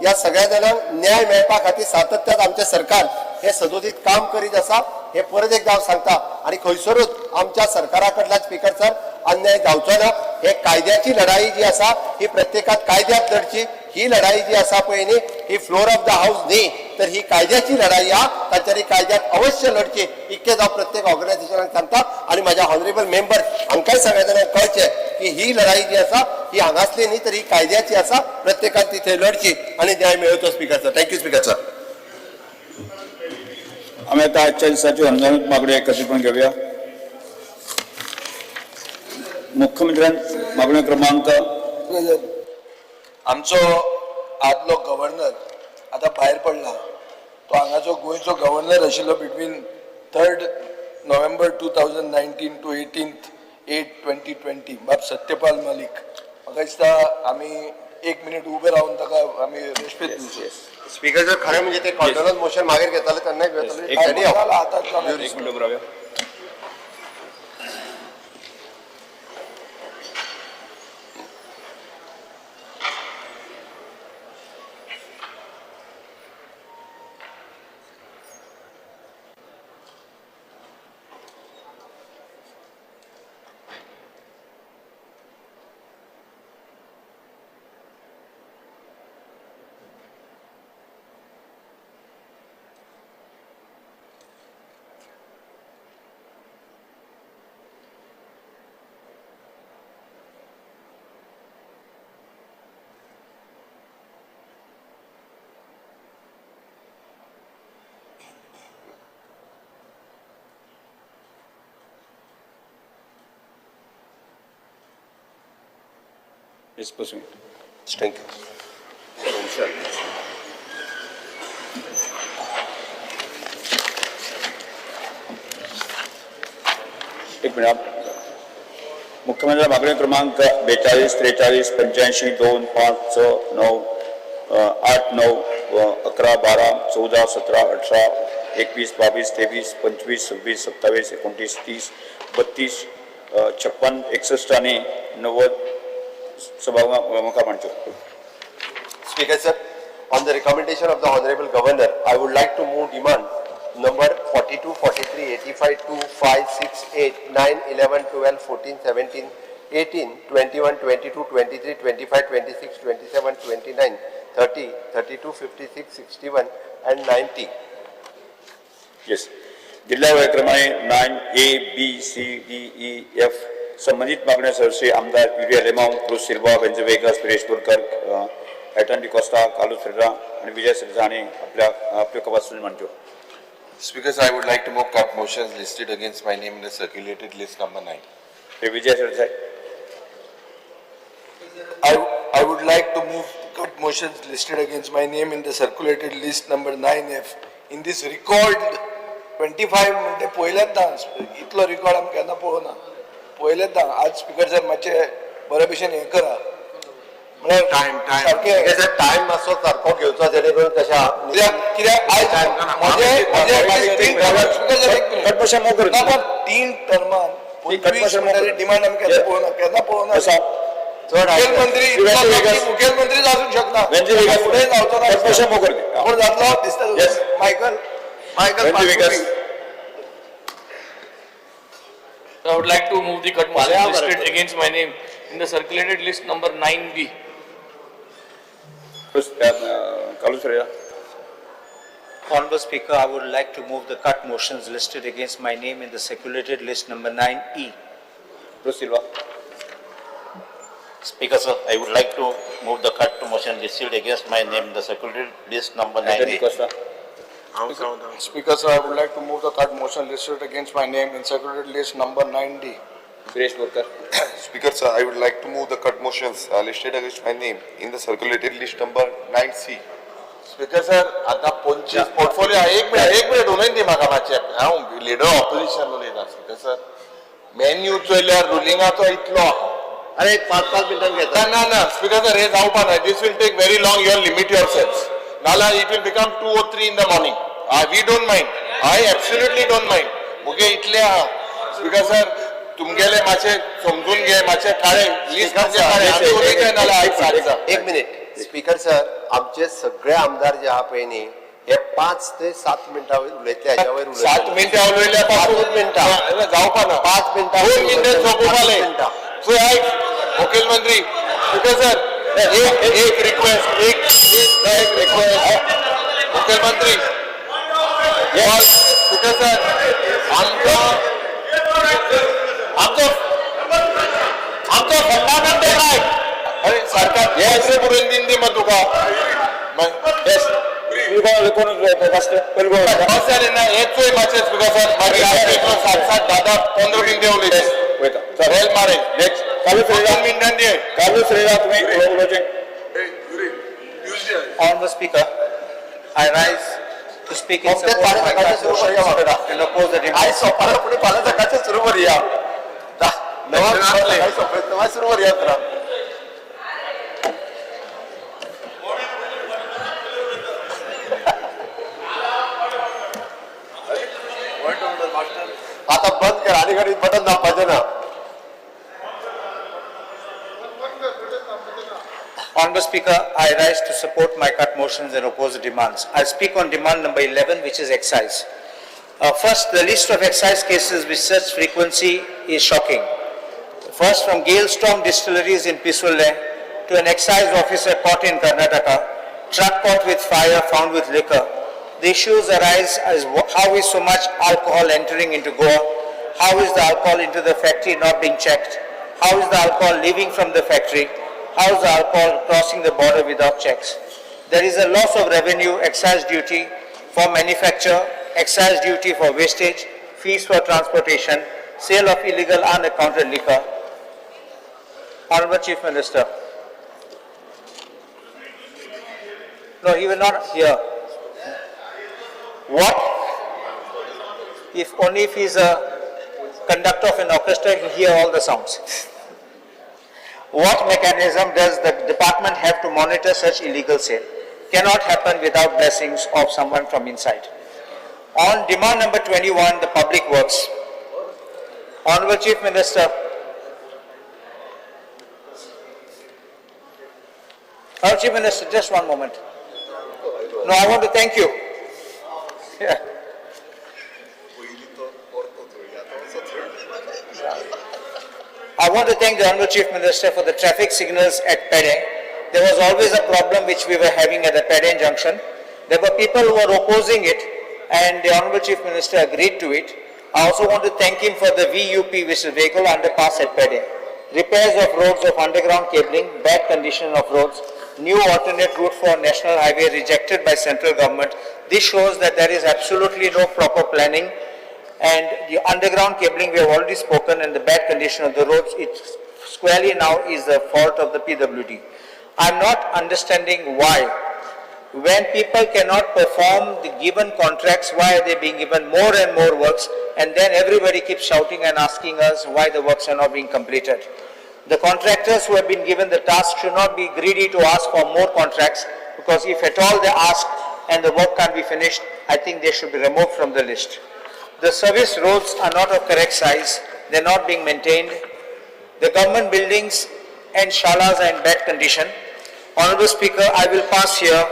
Speaker 5: ह्या सगळ्या जाणांक न्याय मेळपा खातीर सातत्यान आमचें सरकार हे सदोदीत काम करीत आसा हे परत एकदा हांव सांगता. आनी खंयसरूच आमच्या सरकारा कडल्यान स्पिकर सर अन्याय जावचो ना. हे कायद्याची लढाई जी आसा ही प्रत्येकात कायद्यात लढची, ही लढाई जी आसा पळय न्ही ही फ्लोर ऑफ the house न्ही तर ही कायद्याची लढाई आहा, तांच्यांनी कायद्यात अवश्य लढची इतकेच हांव प्रत्येक ऑर्गनायझेशनाक सांगता. आनी म्हाज्या ऑनरेबल मेंबर हांकांय सगळ्या जाणांक कळचें की ही लढाई जी आसा ही हांगासली न्ही तर ही कायद्याची आसा, प्रत्येकान तिथे लढची आनी न्याय मेळोवचो speaker sir. Thank you speaker sir.
Speaker 2: आम्ही आता आजच्या दिसाची हंगामी मागण्यो एकत्रितपणे घेऊया. मुख्यमंत्र्यान मागण्यो क्रमांक
Speaker 3: आमचो आदलो गव्हर्नर आतां भायर पडला, तो हांगाचो गोंयचो गव्हर्नर आशिल्लो between 3 November 2019 to 18/8/2020, बाब सत्यपाल मलिक. म्हाका दिसता आमी 1 मिनीट उबे रावन ताका आमी रेस्पेद दिवचो.
Speaker 5: स्पीकर सर खरें म्हणजे ते कॉन्डोलन्स मोशन मागीर घेताले तेन्नाय घेताले.
Speaker 3: आतां
Speaker 2: एक मिनिट उबे रावया. Yes, proceed.
Speaker 5: Thank you.
Speaker 2: एक मिनिट. मुख्यमंत्री मागणी क्रमांक 42 43 85 2 5 6 9 8 9 11 12 14 17 18 21 22 23 25 26 27 29 30 32 56 61 आणि 90 सभा मांडच्यो.
Speaker 5: Speaker sir, on the recommendation of the Honorable Governor, I would like to move demand number 42, 43, 85, 2, 5, 6, 8, 9, 11, 12, 14, 17, 18, 21, 22, 23, 25, 26, 27, 29, 30, 32, 56, 61 and 90.
Speaker 2: Yes. जिल्हा वळेक्रमाने 9 A B C D E F संबंधित मागण्या सदस्य आमदार Yuri Alemao, Cruz Silva, Venzy Viegas, Suresh Borkar, Alton D'Costa, Carlos Ferreira आणि विजय सरदेसाय हांणी आपल्या आपल्यो कवासू मांडच्यो.
Speaker 7: Speaker, sir, I would like to move cut motions listed against my name in the circulated list number 9.
Speaker 2: Shri Vijay Sardesai.
Speaker 3: I would like to move cut motions listed against my name in the circulated list number 9F. In this record 25 म्हणटे पयल्याच इतलो record आमी केन्ना पळोवना, पयल्याच आज speaker sir मातशें बरे भशेन हें करा म्हळ्यार
Speaker 7: Time, time.
Speaker 3: सारकें
Speaker 5: स्पीकर सर, टायम मातसो सारको घेवचो जेणे करून तशें
Speaker 3: कित्याक आयज म्हजे
Speaker 2: कट मोशन मूव करू.
Speaker 3: ना पण 3 टर्मान
Speaker 2: कट मोशन मूव करू.
Speaker 3: डिमांड आमी केन्ना पळोवना, केन्ना पळोवना.
Speaker 5: चड
Speaker 3: मुखेलमंत्री मुखेलमंत्रीच आसूंक शकना, फुडें जावचो ना.
Speaker 2: कट मोशन मूव करू.
Speaker 3: कोण जातलो दिसता
Speaker 2: Yes.
Speaker 3: Michael Michael
Speaker 2: Venzy Vegas.
Speaker 10: I would like to move the cut motion listed against my name in the circulated list number 9B.
Speaker 2: Carlos Ferreira.
Speaker 11: Honorable Speaker, I would like to move the cut motions listed against my name in the circulated list number 9E.
Speaker 2: Cruz Silva.
Speaker 9: Speaker sir, I would like to move the cut to motion listed against my name in the circulated list number
Speaker 2: Anton
Speaker 9: 9A.
Speaker 2: D'Costa.
Speaker 8: Speaker, sir, I would like to move the cut motion listed against my name in circulated list number 9D.
Speaker 2: Viresh Borkar.
Speaker 7: Speaker sir, I would like to move the cut motions listed against my name in the circulated list number 9C. Speaker sir, आता 25 portfolio. एक minute, एक minute, उलयन दी म्हाका मातशें. हांव leader opposition उलयता. Speaker sir, menu चोयल्यार रुलिंगाचो इतलो आहा.
Speaker 5: अरे, पाच पाच मिनिटां घेता.
Speaker 7: ना ना ना, स्पीकर सर, हे जावपा ना. This will take very long. You limit yourself, नाल्यार it will become 2 or 3 in the morning. We don't mind, I absolutely don't mind. मुगे इतले आहा. स्पीकर सर, तुमगेले मातशें समजून घे, मातशें काळे लिस्ट काळे आमी उलयताय, नाल्यार आयज सात.
Speaker 5: एक मिनिट स्पीकर सर, आमचे सगळे आमदार जे आहा पळय न्ही, हे 5 ते 7 मिनटां वयर उलयतले, हाज्या वयर उलयतले.
Speaker 7: 7 मिनटां उलयल्या पासून.
Speaker 5: पांचूच मिनटां.
Speaker 7: जावपा ना.
Speaker 5: 5 मिनटां.
Speaker 7: 2 मिनटां सोंपोवपाले.
Speaker 5: पांचूच मिनटां.
Speaker 7: सो आयक मुखेलमंत्री. स्पीकर सर, एक एक रिक्वेस्ट, एक एक रिक्वेस्ट मुखेलमंत्री. स्पीकर सर, आमचो आमचो आमचो फंडामेंटल रायट. अरे सरकार हे अशें बरोवन दिन दी मग तुका.
Speaker 2: येस, कोण फर्स्ट? पयलीं कोण उलयता?
Speaker 7: बस जालें ना? हें चोय मातशें स्पीकर सर, मागीर 7 7 10 10 15 मिनटां उलयता.
Speaker 2: वयता.
Speaker 7: रेल मारे.
Speaker 2: नेक्स्ट कार्लूस फेरेरा.
Speaker 7: 2 मिनटां दी.
Speaker 2: कार्लूस फेरेरा, तुमी उलोवचें.
Speaker 11: Honorable Speaker, I rise to speak in
Speaker 5: फक्त
Speaker 11: support of my
Speaker 5: फाल्यां
Speaker 11: cut
Speaker 5: सकाळचें सुरू करूया
Speaker 11: motions
Speaker 5: वांगडा.
Speaker 11: and oppose the
Speaker 5: आयज
Speaker 11: demands.
Speaker 5: सोंपना फुडें फाल्यां सकाळचें सुरू करूया. 9 सकाळी सोंपयत, मागीर सुरू करूया अकरा. आता बंद कर आणि घडी बटन दाबपाचें ना.
Speaker 11: Honorable Speaker, I rise to support my cut motions and oppose the demands. I speak on demand number 11, which is excise. First, the list of excise cases with such frequency is shocking. First, from Gale Distilleries in Pissolle to an excise officer caught in Karnataka, truck caught with fire, found with liquor. The issues arise as how is so much alcohol entering into Goa? How is the alcohol into the factory not being checked? How is the alcohol leaving from the factory? How is the alcohol crossing the border without checks? There is a loss of revenue, excise duty for manufacture, excise duty for wastage, fees for transportation, sale of illegal unaccounted liquor. Honorable Chief Minister. No, he will not hear. What? If only if he is a conductor of an orchestra, he will hear all the sounds. What mechanism does the department have to monitor such illegal sale? Cannot happen without blessings of someone from inside. On demand number 21, the public works. Honorable Chief Minister, Honorable Chief Minister, just one moment. No, I want to thank you. Yeah. I want to thank the Honorable Chief Minister for the traffic signals at Pede. There was always a problem which we were having at the Pede junction. There were people who were opposing it, and the Honorable Chief Minister agreed to it. I also want to thank him for the VUP, which is vehicle underpass at Pede. Repairs of roads of underground cabling, bad condition of roads, new alternate route for national highway rejected by central government. This shows that there is absolutely no proper planning, and the underground cabling we have already spoken, and the bad condition of the roads, it squarely now is the fault of the PWD. I'm not understanding why, when people cannot perform the given contracts, why are they being given more and more works, and then everybody keeps shouting and asking us why the works are not being completed. The contractors who have been given the task should not be greedy to ask for more contracts, because if at all they ask and the work can't be finished, I think they should be removed from the list. The service roads are not of correct size, they are not being maintained. The government buildings and shalas are in bad condition. Honorable Speaker, I will pass here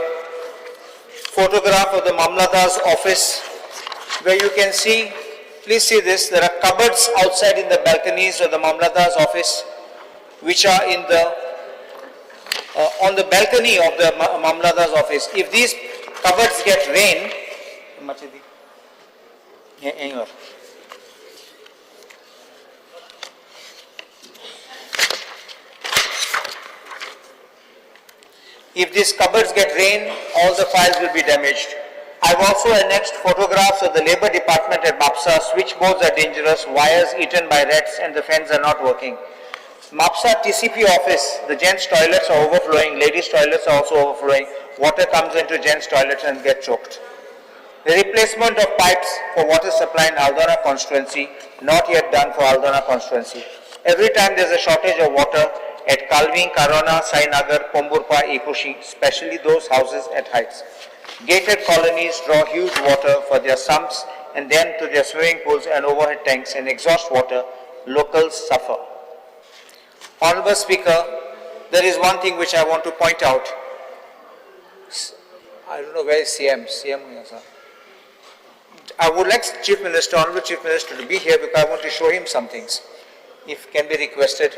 Speaker 11: photograph of the Mamlatdar's office where you can see, please see this, there are cupboards outside in the balconies of the Mamlatdar's office which are in the on the balcony of the Mamlatdar's office. If these cupboards get rain, hang on. If these cupboards get rain, all the files will be damaged. I've also annexed photographs of the Labour Department at Mapsa. Switchboards are dangerous, wires eaten by rats, and the fans are not working. Mapsa TCP office, the gents' toilets are overflowing, ladies' toilets are also overflowing. Water comes into gents' toilets and get choked. The replacement of pipes for water supply in Aldona constituency, not yet done for Aldona constituency. Every time there's a shortage of water at Kalvin, Karona, Sainagar, Pomburpa, Ekushi, especially those houses at heights. Gated colonies draw huge water for their sumps and then to their swimming pools and overhead tanks and exhaust water. Locals suffer. Honorable Speaker, there is one thing which I want to point out. I don't know where is CM, CM, yes, sir. I would like Chief Minister, Honorable Chief Minister to be here because I want to show him some things, if can be requested.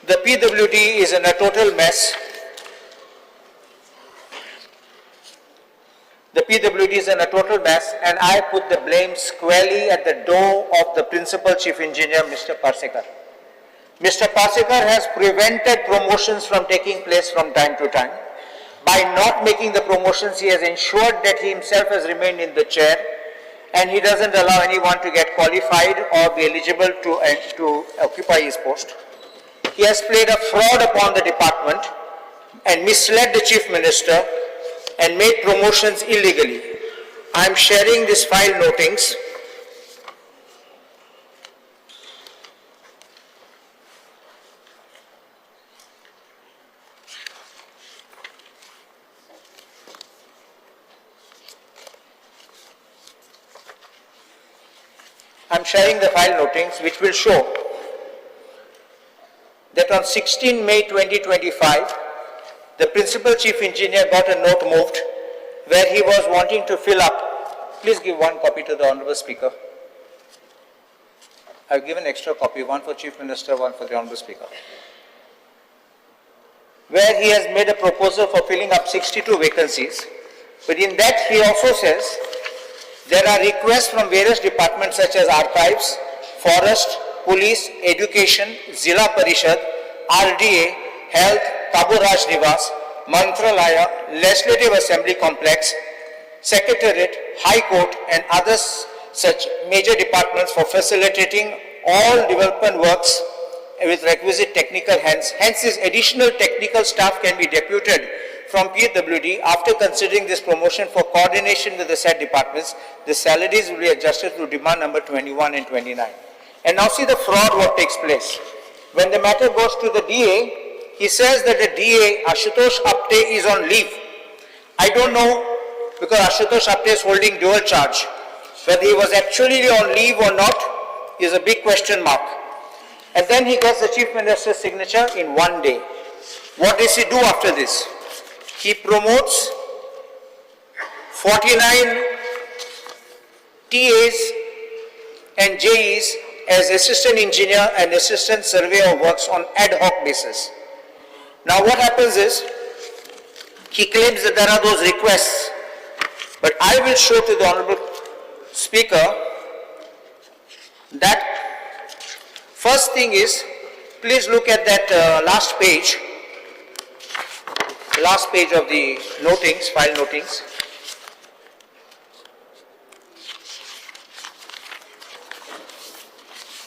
Speaker 11: The PWD is in a total mess. The PWD is in a total mess, and I put the blame squarely at the door of the Principal Chief Engineer, Mr. Parsekar. Mr. Parsekar has prevented promotions from taking place from time to time. By not making the promotions, he has ensured that he himself has remained in the chair, and he doesn't allow anyone to get qualified or be eligible to occupy his post. He has played a fraud upon the department and misled the Chief Minister and made promotions illegally. I am sharing this file notings. I am sharing the file notings which will show that on 16 May 2025, the Principal Chief Engineer got a note moved where he was wanting to fill up. Please give one copy to the Honorable Speaker. I've given extra copy, one for Chief Minister, one for the Honorable Speaker. Where he has made a proposal for filling up 62 vacancies. But in that he also says, there are requests from various departments such as archives, forest, police, education, Zilla Parishad, RDA, health, Kabu Raj Nivas, Mantralaya, Legislative Assembly Complex, Secretariat, High Court and other such major departments for facilitating all development works with requisite technical hands. Hence, this additional technical staff can be deputed from PWD after considering this promotion for coordination with the said departments. The salaries will be adjusted to demand number 21 and 29. And now see the fraud what takes place. When the matter goes to the DA, he says that the DA, Ashutosh Apte, is on leave. I don't know, because Ashutosh Apte is holding dual charge. Whether he was actually on leave or not is a big question mark. And then he gets the Chief Minister's signature in 1 day. What does he do after this? He promotes 49 TAs and JEs as assistant engineer and assistant surveyor works on ad hoc basis. Now what happens is, he claims that there are those requests, but I will show to the Honorable Speaker that first thing is, please look at that last page of the notings, file notings.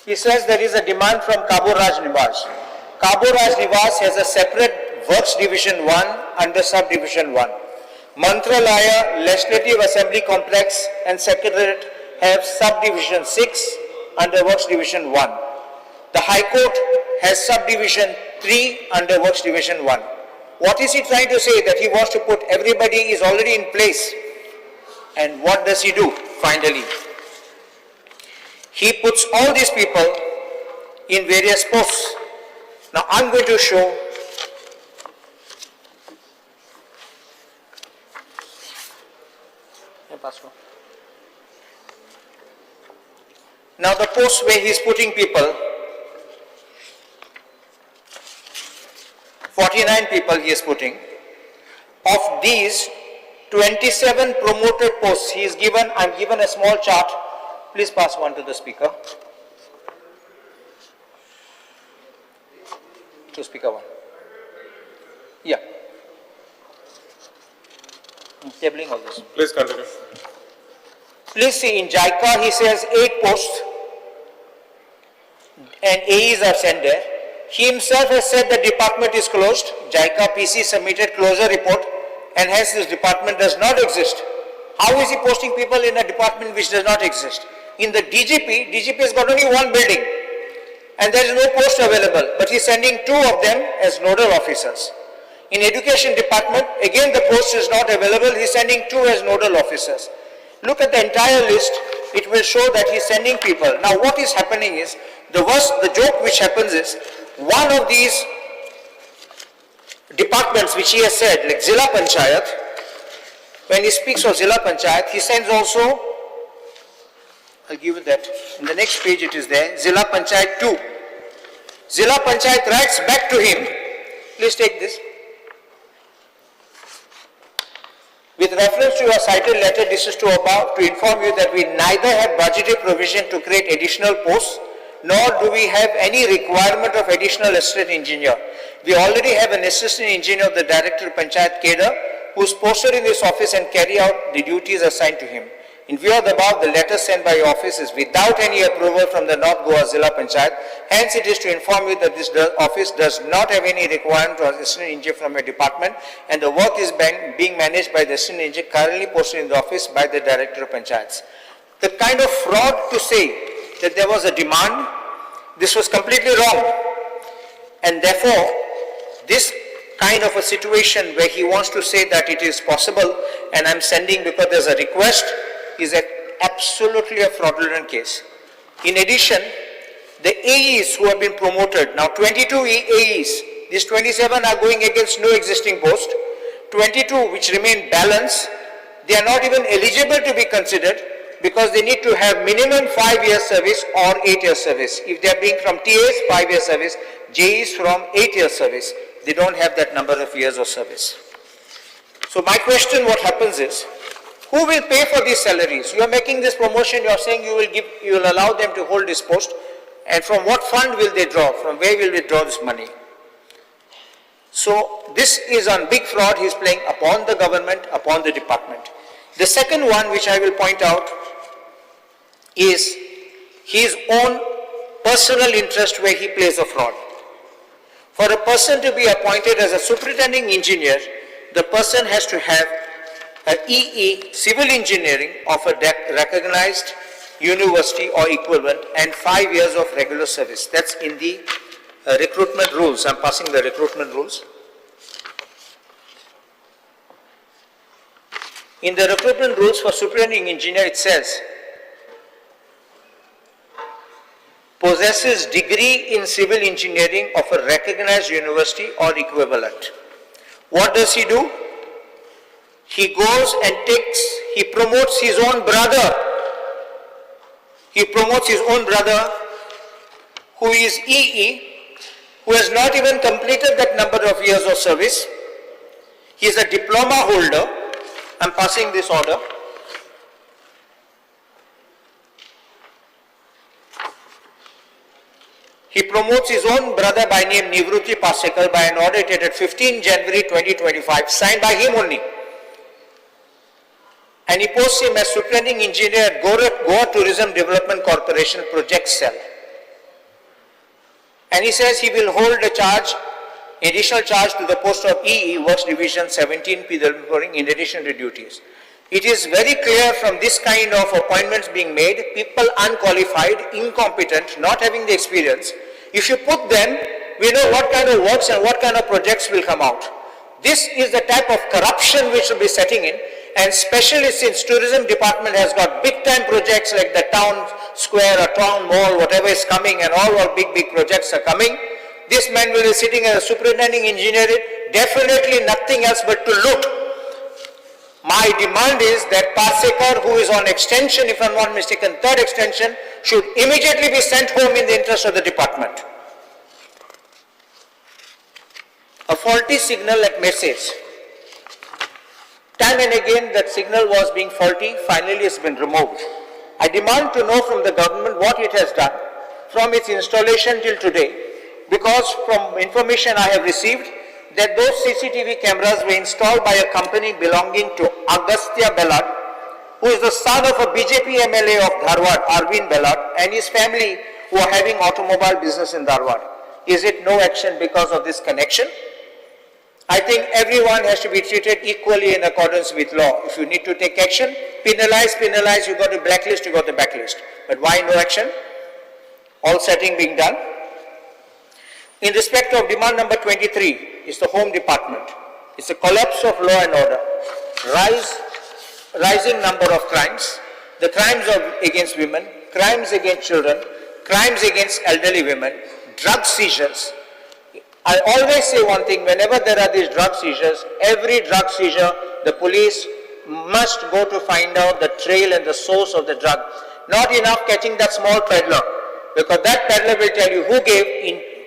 Speaker 11: He says there is a demand from Cabo Raj Nivas. Cabo Raj Nivas has a separate Works Division 1 under Subdivision 1. Mantralaya, Legislative Assembly Complex and Secretariat have Subdivision 6 under Works Division 1. The High Court has Subdivision 3 under Works Division 1. What is he trying to say? That he wants to put everybody is already in place. And what does he do finally? He puts all these people in various posts. Now I'm going to show now the post where he's putting people, 49 people he is putting. Of these, 27 promoted posts he is given. I'm given a small chart. Please pass one to the speaker. To speaker one. Yeah. I'm tabling all this.
Speaker 12: Please continue.
Speaker 11: Please see, in JICA, he says 8 posts and AEs are sent there. He himself has said the department is closed. JICA PC submitted closure report and hence this department does not exist. How is he posting people in a department which does not exist? In the DGP, DGP has got only one building and there is no post available, but he's sending 2 of them as nodal officers. In education department, again the post is not available, he's sending 2 as nodal officers. Look at the entire list, it will show that he's sending people. Now what is happening is, the joke which happens is, one of these departments which he has said, like Zilla Panchayat, when he speaks of Zilla Panchayat, he sends also, I'll give you that, in the next page it is there, Zilla Panchayat 2. Zilla Panchayat writes back to him, please take this. With reference to your cited letter, this is to inform you that we neither have budgetary provision to create additional posts, nor do we have any requirement of additional assistant engineer. We already have an assistant engineer of the Director of Panchayat cadre who is posted in this office and carry out the duties assigned to him. In view of the above, the letter sent by your office is without any approval from the North Goa Zilla Panchayat. Hence, it is to inform you that this office does not have any requirement for assistant engineer from your department, and the work is being managed by the assistant engineer currently posted in the office by the Director of Panchayats. The kind of fraud to say that there was a demand, this was completely wrong. And therefore, this kind of a situation where he wants to say that it is possible and I'm sending because there's a request is absolutely a fraudulent case. In addition, the AEs who have been promoted, now 22 AEs, these 27 are going against no existing post, 22 which remain balanced, they are not even eligible to be considered because they need to have minimum 5 years service or 8 years service. If they are being from TAs, 5 years service, JEs from 8 years service, they don't have that number of years of service. So my question, what happens is, who will pay for these salaries? You are making this promotion, you are saying you will give, you will allow them to hold this post, and from what fund will they draw? From where will they draw this money? So this is on big fraud he is playing upon the government, upon the department. The second one which I will point out is his own personal interest where he plays a fraud. For a person to be appointed as a superintending engineer, the person has to have an EE, civil engineering of a recognized university or equivalent, and 5 years of regular service. That's in the recruitment rules. I'm passing the recruitment rules. In the recruitment rules for superintending engineer, it says, possesses degree in civil engineering of a recognized university or equivalent. What does he do? He goes and he promotes his own brother. He promotes his own brother who is EE, who has not even completed that number of years of service. He is a diploma holder. I'm passing this order. He promotes his own brother by name Nivruti Parsekar by an order dated 15 January 2025, signed by him only. And he posts him as superintending engineer at Goa Tourism Development Corporation Project Cell. And he says he will hold a charge, additional charge to the post of EE Works Division 17 PW in addition to duties. It is very clear from this kind of appointments being made, people unqualified, incompetent, not having the experience. If you put them, we know what kind of works and what kind of projects will come out. This is the type of corruption which will be setting in, and especially since tourism department has got big time projects like the town square or town mall, whatever is coming, and all our big, big projects are coming. This man will be sitting as a superintending engineer, definitely nothing else but to loot. My demand is that Parsekar, who is on extension, if I'm not mistaken, third extension, should immediately be sent home in the interest of the department. A faulty signal at Merces. Time and again that signal was being faulty, finally it's been removed. I demand to know from the government what it has done from its installation till today, because from information I have received, that those CCTV cameras were installed by a company belonging to Agastya Belad, who is the son of a BJP MLA of Dharwad, Arvind Belad, and his family who are having automobile business in Dharwad. Is it no action because of this connection? I think everyone has to be treated equally in accordance with law. If you need to take action, penalize, penalize, you got to blacklist, you got the backlist. But why no action? All setting being done. In respect of demand number 23, is the Home Department. It's a collapse of law and order, rising number of crimes, the crimes against women, crimes against children, crimes against elderly women, drug seizures. I always say one thing, whenever there are these drug seizures, every drug seizure, the police must go to find out the trail and the source of the drug. Not enough catching that small peddler, because that peddler will tell you who gave,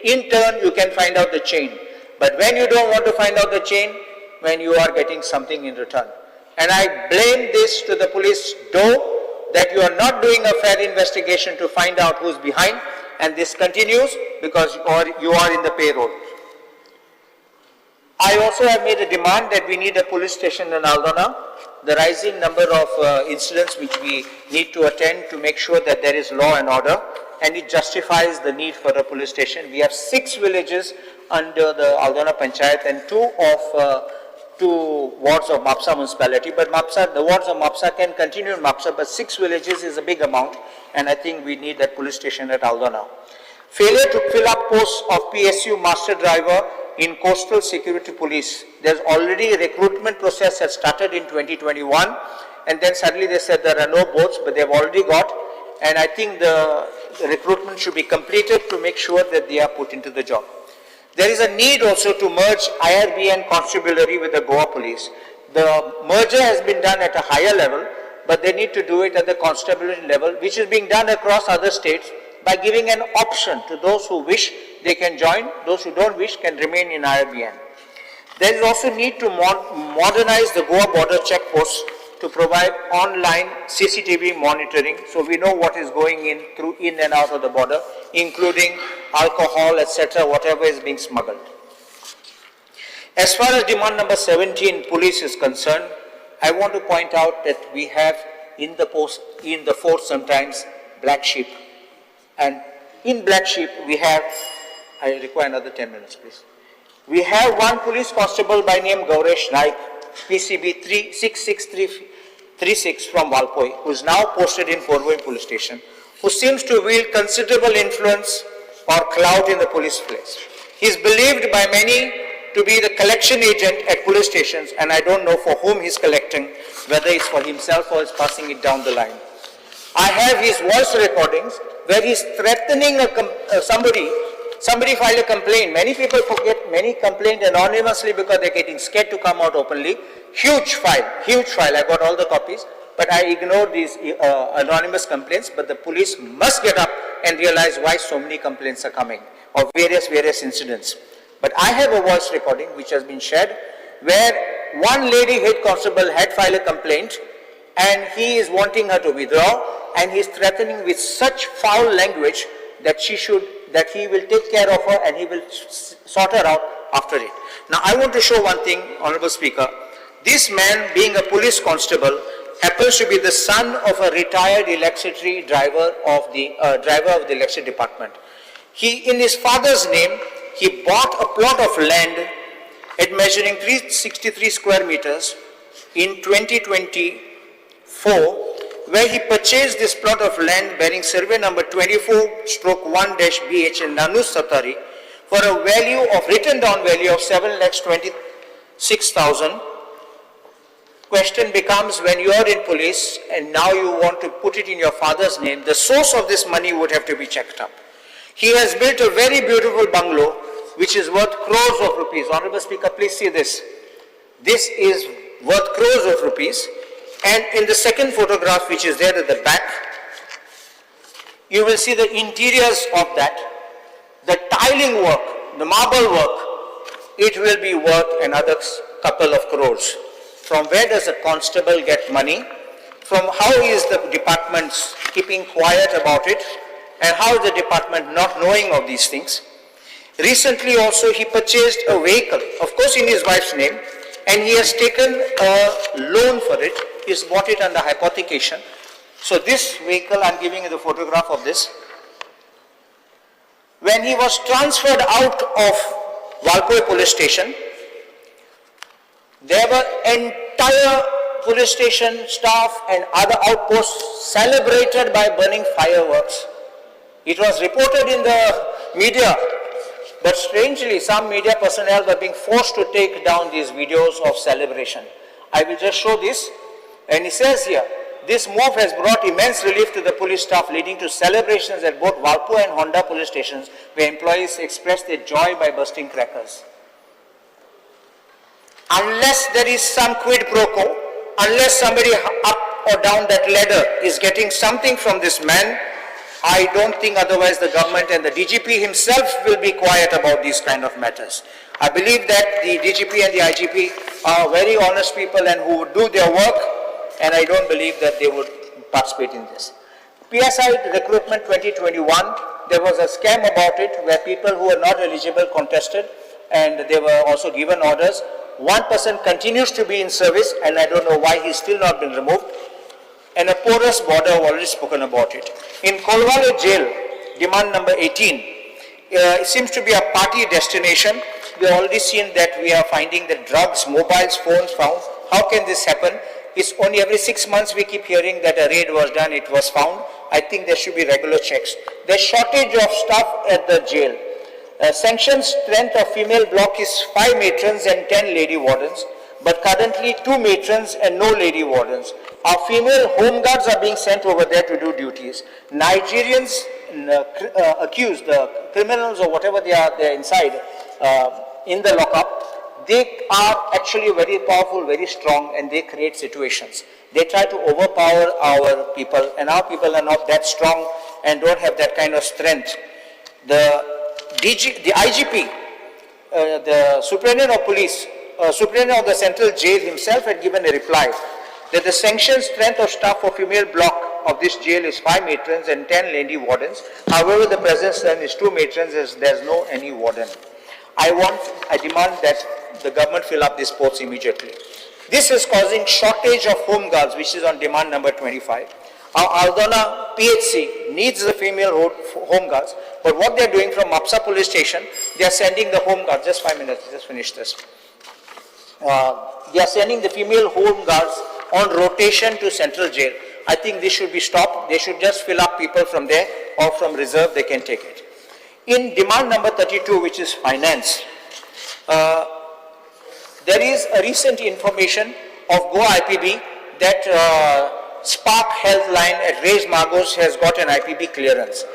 Speaker 11: in turn you can find out the chain. But when you don't want to find out the chain, when you are getting something in return. And I blame this to the police, though, that you are not doing a fair investigation to find out who's behind, and this continues because you are in the payroll. I also have made a demand that we need a police station in Aldona. The rising number of incidents which we need to attend to make sure that there is law and order, and it justifies the need for a police station. We have 6 villages under the Aldona Panchayat and 2 wards of Mapsa municipality, but the wards of Mapsa can continue in Mapsa, but 6 villages is a big amount, and I think we need that police station at Aldona. Failure to fill up posts of PSU master driver in Coastal Security Police. There's already a recruitment process that started in 2021, and then suddenly they said there are no boats, but they've already got, and I think the recruitment should be completed to make sure that they are put into the job. There is a need also to merge IRBN constabulary with the Goa Police. The merger has been done at a higher level, but they need to do it at the constabulary level, which is being done across other states by giving an option to those who wish they can join, those who don't wish can remain in IRBN. There is also need to modernize the Goa border checkposts to provide online CCTV monitoring, so we know what is going in through in and out of the border, including alcohol, etc., whatever is being smuggled. As far as demand number 17, police is concerned, I want to point out that we have in the post, in the force sometimes black sheep. And in black sheep we have, I require another 10 minutes, please. We have one police constable by name Gauresh Naik, PCB 36636 from Valpoi, who is now posted in Porvorim police station, who seems to wield considerable influence or clout in the police place. He is believed by many to be the collection agent at police stations, and I don't know for whom he's collecting, whether it's for himself or is passing it down the line. I have his voice recordings where he's threatening somebody. Somebody filed a complaint. Many people forget, many complained anonymously because they're getting scared to come out openly. Huge file, huge file. I got all the copies, but I ignored these anonymous complaints. But the police must get up and realize why so many complaints are coming of various incidents. But I have a voice recording which has been shared where one lady head constable had filed a complaint and he is wanting her to withdraw, and he is threatening with such foul language that that he will take care of her and he will sort her out after it. Now I want to show one thing, Honorable Speaker. This man, being a police constable, happens to be the son of a retired electricity driver of the electricity department. He, in his father's name, he bought a plot of land at measuring 363 square meters in 2024, where he purchased this plot of land bearing survey number 24/1-BH in Nanus Satari for a value of written down value of 7,26,000. Question becomes, when you are in police and now you want to put it in your father's name, the source of this money would have to be checked up. He has built a very beautiful bungalow which is worth crores of rupees. Honorable Speaker, please see this. This is worth crores of rupees. And in the second photograph, which is there at the back, you will see the interiors of that. The tiling work, the marble work, it will be worth another couple of crores. From where does a constable get money? From how is the department keeping quiet about it? And how is the department not knowing of these things? Recently also he purchased a vehicle, of course in his wife's name, and he has taken a loan for it. He's bought it under hypothecation. So this vehicle, I'm giving you the photograph of this. When he was transferred out of Valpoi police station, there were entire police station staff and other outposts celebrated by burning fireworks. It was reported in the media, but strangely, some media personnel were being forced to take down these videos of celebration. I will just show this, and he says here, this move has brought immense relief to the police staff, leading to celebrations at both Valpoi and Honda police stations, where employees expressed their joy by bursting crackers. Unless there is some quid pro quo, unless somebody up or down that ladder is getting something from this man, I don't think otherwise the government and the DGP himself will be quiet about these kind of matters. I believe that the DGP and the IGP are very honest people and who would do their work, and I don't believe that they would participate in this. PSI recruitment 2021, there was a scam about it where people who were not eligible contested and they were also given orders. One person continues to be in service and I don't know why he's still not been removed. And a porous border, I've already spoken about it. In Colvale jail, demand number 18, it seems to be a party destination. We have already seen that we are finding the drugs, mobiles, phones found. How can this happen? It's only every 6 months we keep hearing that a raid was done, it was found. I think there should be regular checks. There's shortage of staff at the jail. Sanction strength of female block is 5 matrons and 10 lady wardens, but currently 2 matrons and no lady wardens. Our female home guards are being sent over there to do duties. Nigerians accused, the criminals or whatever they are, they're inside in the lockup, they are actually very powerful, very strong, and they create situations. They try to overpower our people, and our people are not that strong and don't have that kind of strength. The IGP, the Superintendent of Police, Superintendent of the Central Jail himself had given a reply that the sanctioned strength of staff for female block of this jail is 5 matrons and 10 lady wardens. However, the present strength is 2 matrons as there's no any warden. I demand that the government fill up these posts immediately. This is causing shortage of home guards, which is on demand number 25. Our Aldona PHC needs the female home guards, but what they are doing from Mapsa police station, they are sending the home guards, just 5 minutes, just finish this. They are sending the female home guards on rotation to central jail. I think this should be stopped. They should just fill up people from there or from reserve, they can take it. In demand number 32, which is finance, there is a recent information of Goa IPB that Spark Health Line at Reis Magos has got an IPB clearance.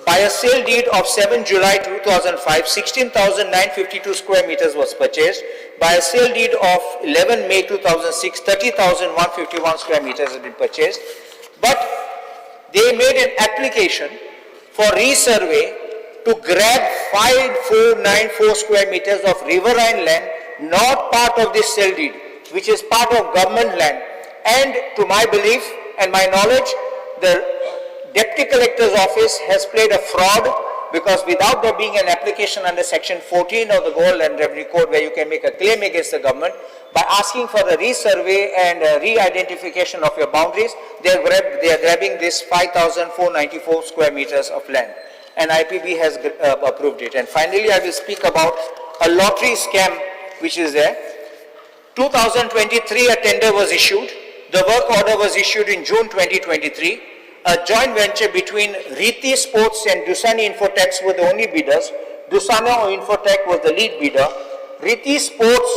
Speaker 11: By a sale deed of 7 July 2005, 16,952 square meters was purchased. By a sale deed of 11 May 2006, 30,151 square meters has been purchased. But they made an application for resurvey to grab 5494 square meters of riverine land, not part of this sale deed, which is part of government land. And to my belief and my knowledge, the Deputy Collector's office has played a fraud, because without there being an application under section 14 of the Goa Land Revenue Code where you can make a claim against the government, by asking for a resurvey and a re-identification of your boundaries, they are grabbing this 5,494 square meters of land. And IPB has approved it. And finally, I will speak about a lottery scam which is there. 2023, a tender was issued. The work order was issued in June 2023. A joint venture between Riti Sports and Dusani Infotech were the only bidders. Dusani Infotech was the lead bidder. Riti Sports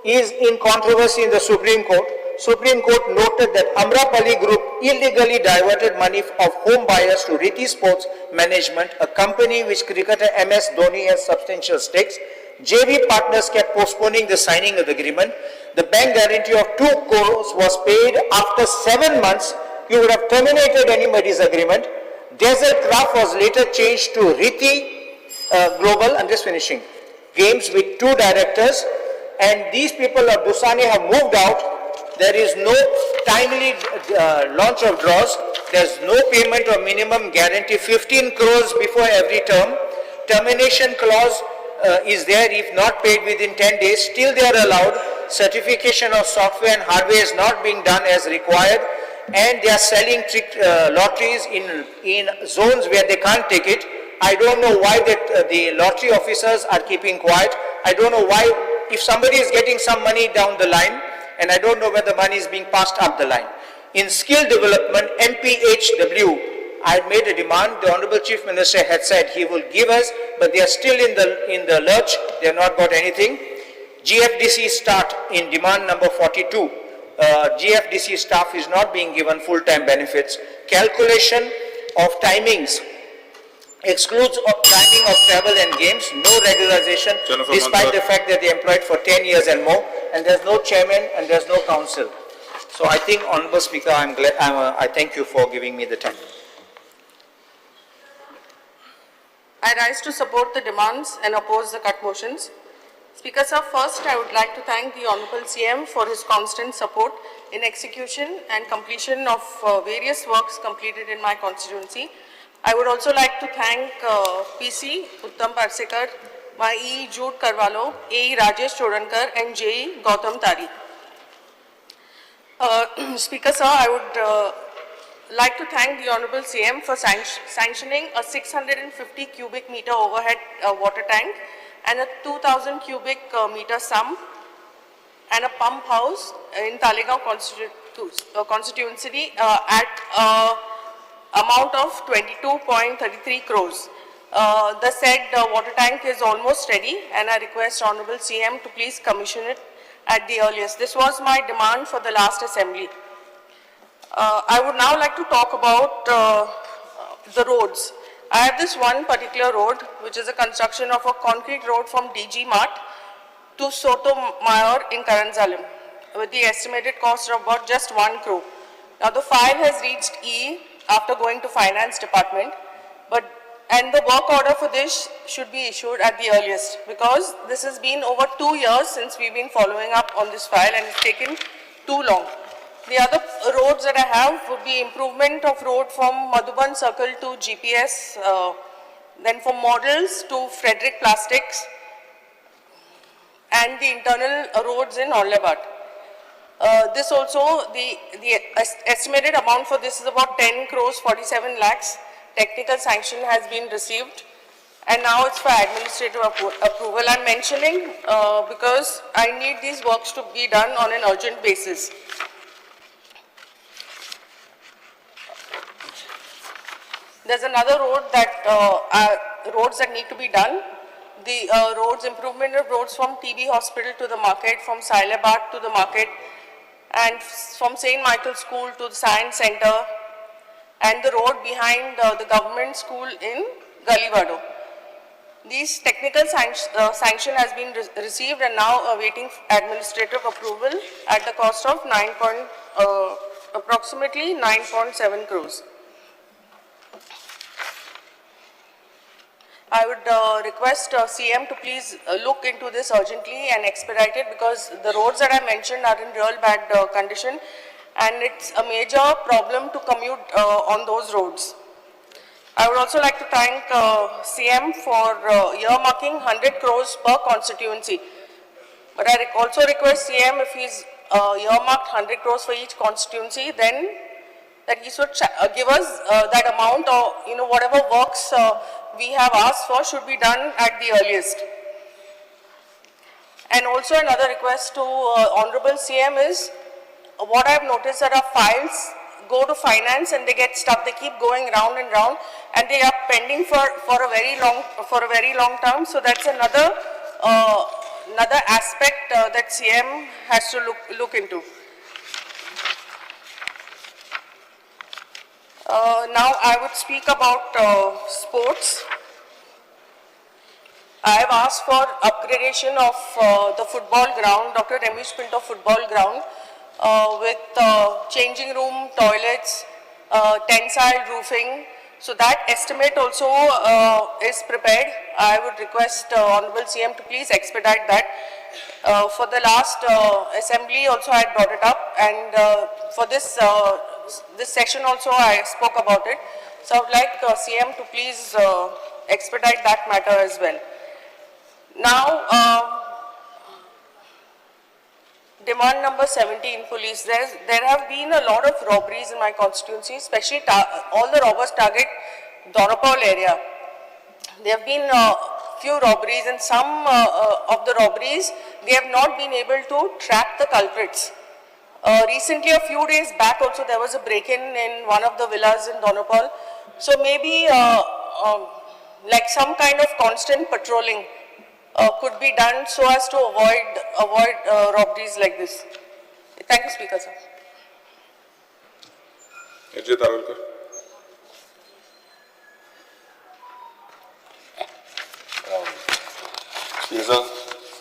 Speaker 11: is in controversy in the Supreme Court. Supreme Court noted that Amrapali Group illegally diverted money of home buyers to Riti Sports Management, a company which cricketer MS Dhoni has substantial stakes. JV partners kept postponing the signing of the agreement. The bank guarantee of 2 crores was paid after 7 months. You would have terminated anybody's agreement. Desert Craft was later changed to Riti Global, I'm just finishing, Games with 2 directors, and these people of Dusani have moved out. There is no timely launch of draws. There's no payment of minimum guarantee, 15 crores before every term. Termination clause is there if not paid within 10 days, still they are allowed. Certification of software and hardware is not being done as required, and they are selling trick lotteries in zones where they can't take it. I don't know why that the lottery officers are keeping quiet. I don't know why, if somebody is getting some money down the line, and I don't know whether money is being passed up the line. In skill development, MPHW, I had made a demand. The Honorable Chief Minister had said he will give us, but they are still in the lurch. They have not got anything. GFDC start in demand number 42. GFDC staff is not being given full-time benefits. Calculation of timings excludes of timing of travel and games, no regularization,
Speaker 6: Jennifer
Speaker 11: despite
Speaker 6: Mansour.
Speaker 11: the fact that they employed for 10 years and more, and there's no chairman and there's no council. So I think, Honorable Speaker, I'm glad, I thank you for giving me the time.
Speaker 12: I rise to support the demands and oppose the cut motions. Speaker sir, first I would like to thank the Honorable CM for his constant support in execution and completion of various works completed in my constituency. I would also like to thank PC Uttam Parsekar, my E. Jude Carvalho, A. Rajesh Chodankar and J. Gautam Tari. Speaker sir, I would like to thank the Honorable CM for sanctioning a 650 cubic meter overhead water tank and a 2,000 cubic meter sump and a pump house in Taleigao constituency at amount of 22.33 crores. The said water tank is almost ready, and I request Honorable CM to please commission it at the earliest. This was my demand for the last assembly. I would now like to talk about the roads. I have this one particular road, which is a construction of a concrete road from DG Mart to Soto Mayor in Caranzalem, with the estimated cost of about just 1 crore. Now the file has reached E after going to finance department, and the work order for this should be issued at the earliest, because this has been over 2 years since we've been following up on this file and it's taken too long. The other roads that I have would be improvement of road from Madhuban Circle to GPS, then from Models to Frederick Plastics, and the internal roads in Orlebat. This also, the estimated amount for this is about 10 crores 47 lakhs. Technical sanction has been received, and now it's for administrative approval. I'm mentioning because I need these works to be done on an urgent basis. There's another road that, roads that need to be done. The roads, improvement of roads from TB Hospital to the market, from Sailabad to the market, and from St. Michael's School to the Science Center, and the road behind the government school in Galivado. These technical sanction has been received and now awaiting administrative approval at the cost of approximately 9.7 crores. I would request CM to please look into this urgently and expedite it, because the roads that I mentioned are in real bad condition, and it's a major problem to commute on those roads. I would also like to thank CM for earmarking 100 crores per constituency. But I also request CM, if he's earmarked 100 crores for each constituency, then that he should give us that amount, or whatever works we have asked for should be done at the earliest. And also another request to Honorable CM is, what I have noticed that our files go to finance and they get stuck. They keep going round and round, and they are pending for a very long term. So that's another aspect that CM has to look into. Now I would speak about sports. I have asked for upgradation of the football ground, Dr. Ramesh Pinto football ground, with changing room, toilets, tensile roofing. So that estimate also is prepared. I would request Honorable CM to please expedite that. For the last assembly also I had brought it up, and for this session also I spoke about it. So I would like CM to please expedite that matter as well. Now, demand number 17, police. There have been a lot of robberies in my constituency, especially all the robbers target Dona Paula area. There have been few robberies, and some of the robberies, they have not been able to track the culprits. Recently, a few days back also, there was a break-in in one of the villas in Dona Paula. So maybe like some kind of constant patrolling could be done so as to avoid robberies like this. Thank you, Speaker, sir.
Speaker 13: H.J. Tarolkar. Speaker sir,